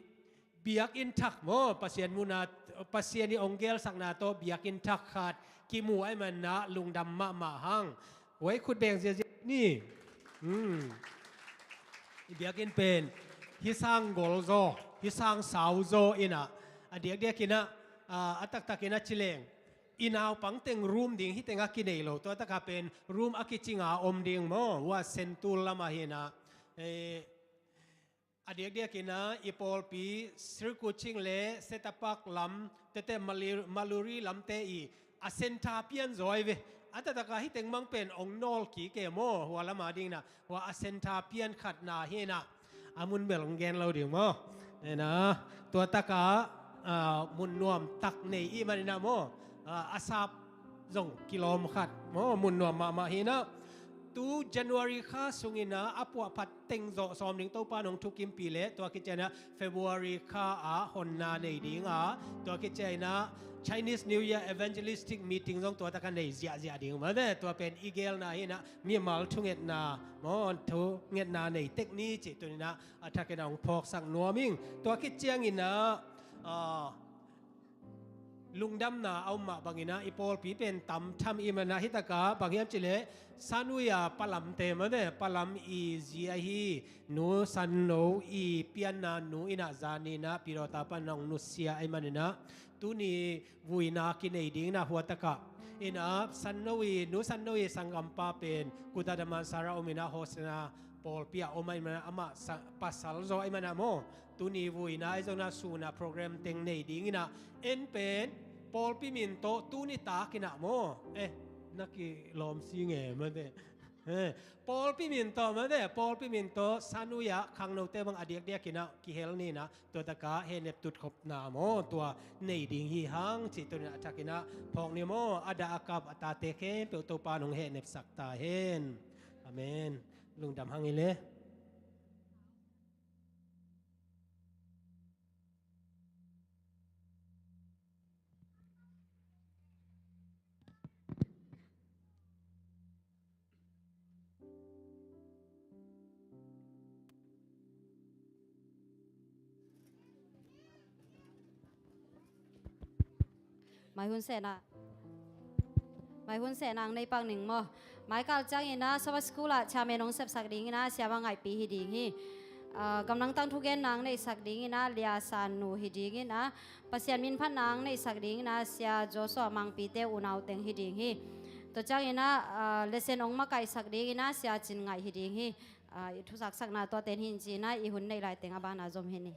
biakinn thak maw, Pasian muna, Pasian i ong gelsakna tawh biakinn thak khat kimu ai manna lungdam mahmah hang. Huai khut beng ziazia ni. Hmm. I biakinn pen hi sang gol zaw, hi sang sau zaw ina, a diakdiak ina, a, a taktak ina ci leng i naupang teng room ding hi tenga kinei lo, tua taka pen room a kicinga om ding maw, hua Sentul lama hina. Eh, a diakdiak ina i pawlpi Sri Kuching le Setapak lam tete Mali-, Maluri lamte i a center pian zaw ai ve. A tataka hi teng mang pen ong nawl kik e maw, hua lama dingina hua a center pian khatna hina. A mun bel ong gen lo ding maw. Ena, tua taka, a, mun nuam tak nei i manina maw. A, a sap zong kilawm khat maw, mun nuam mahmah hina. Tu January kha sungina a puahphat teng zawh sawm ding Topa nong thukimpih le, tua khit ciana February kha ah honna nei dinga, tua khit ciana Chinese New Year Evangelistic Meeting zong tua taka nei ziahziah ding mate, tua pen i gelna hina, mimal thungetna maw, thungetna nei tek ni cih tunina a thakina ong phawksak nuam ing. Tua khit ciangina, a, lungdamna a um mah bangina i pawlpi pen tam tham i mana, hitaka bang hiam cileh Sanuia palamte mate, palam i zi ahi Nu Sanno i pianna nu ina zanina pidawta pana ong nusia ai manina tuni vuina kinei dingina huataka ina Sanno i, Nu Sanno i sanggampa pen Kuta Damansara omina Hosana pawlpi a om ai mana, amah sa-, pasal zaw ai mana maw. Tuni vuina ai zongna suna program teng nei dingina en pen pawlpi min tawh tuni takina maw. Eh, na kilawm si nge mate. Eh, pawlpi min tawh mate, pawlpi min tawh Sanuia khangnote bang a diakdiakina kihel nina, tua taka hehnep tutkhopna maw, tua nei ding hi hang cih tunina a thakina phawk ni maw. A dah a kap a tate khempeuh Topa nong hehnepsak ta hen. Amen. Lungdam hang i le. Mai hun sehna, mai hun sehna ang nei pak ning maw. Mai kal ciangina Sabbath School ah chairman ong sepsak dingina Siama Ngaihpi hi ding hi. Ah, gamdang tang thugenna ang neihsak dingina Lia San Nu hi dingina, Pasian min phatna ang neihsak dingina Sia Joshua Mangpite unau teng hi ding hi. Tua ciangina, ah, lesson ong makaihsak dingina Sia Cin Ngaih hi ding hi. Ah, i thusaksakna tua ten hi in cina i hun neih lai teng a bana zom hi ni.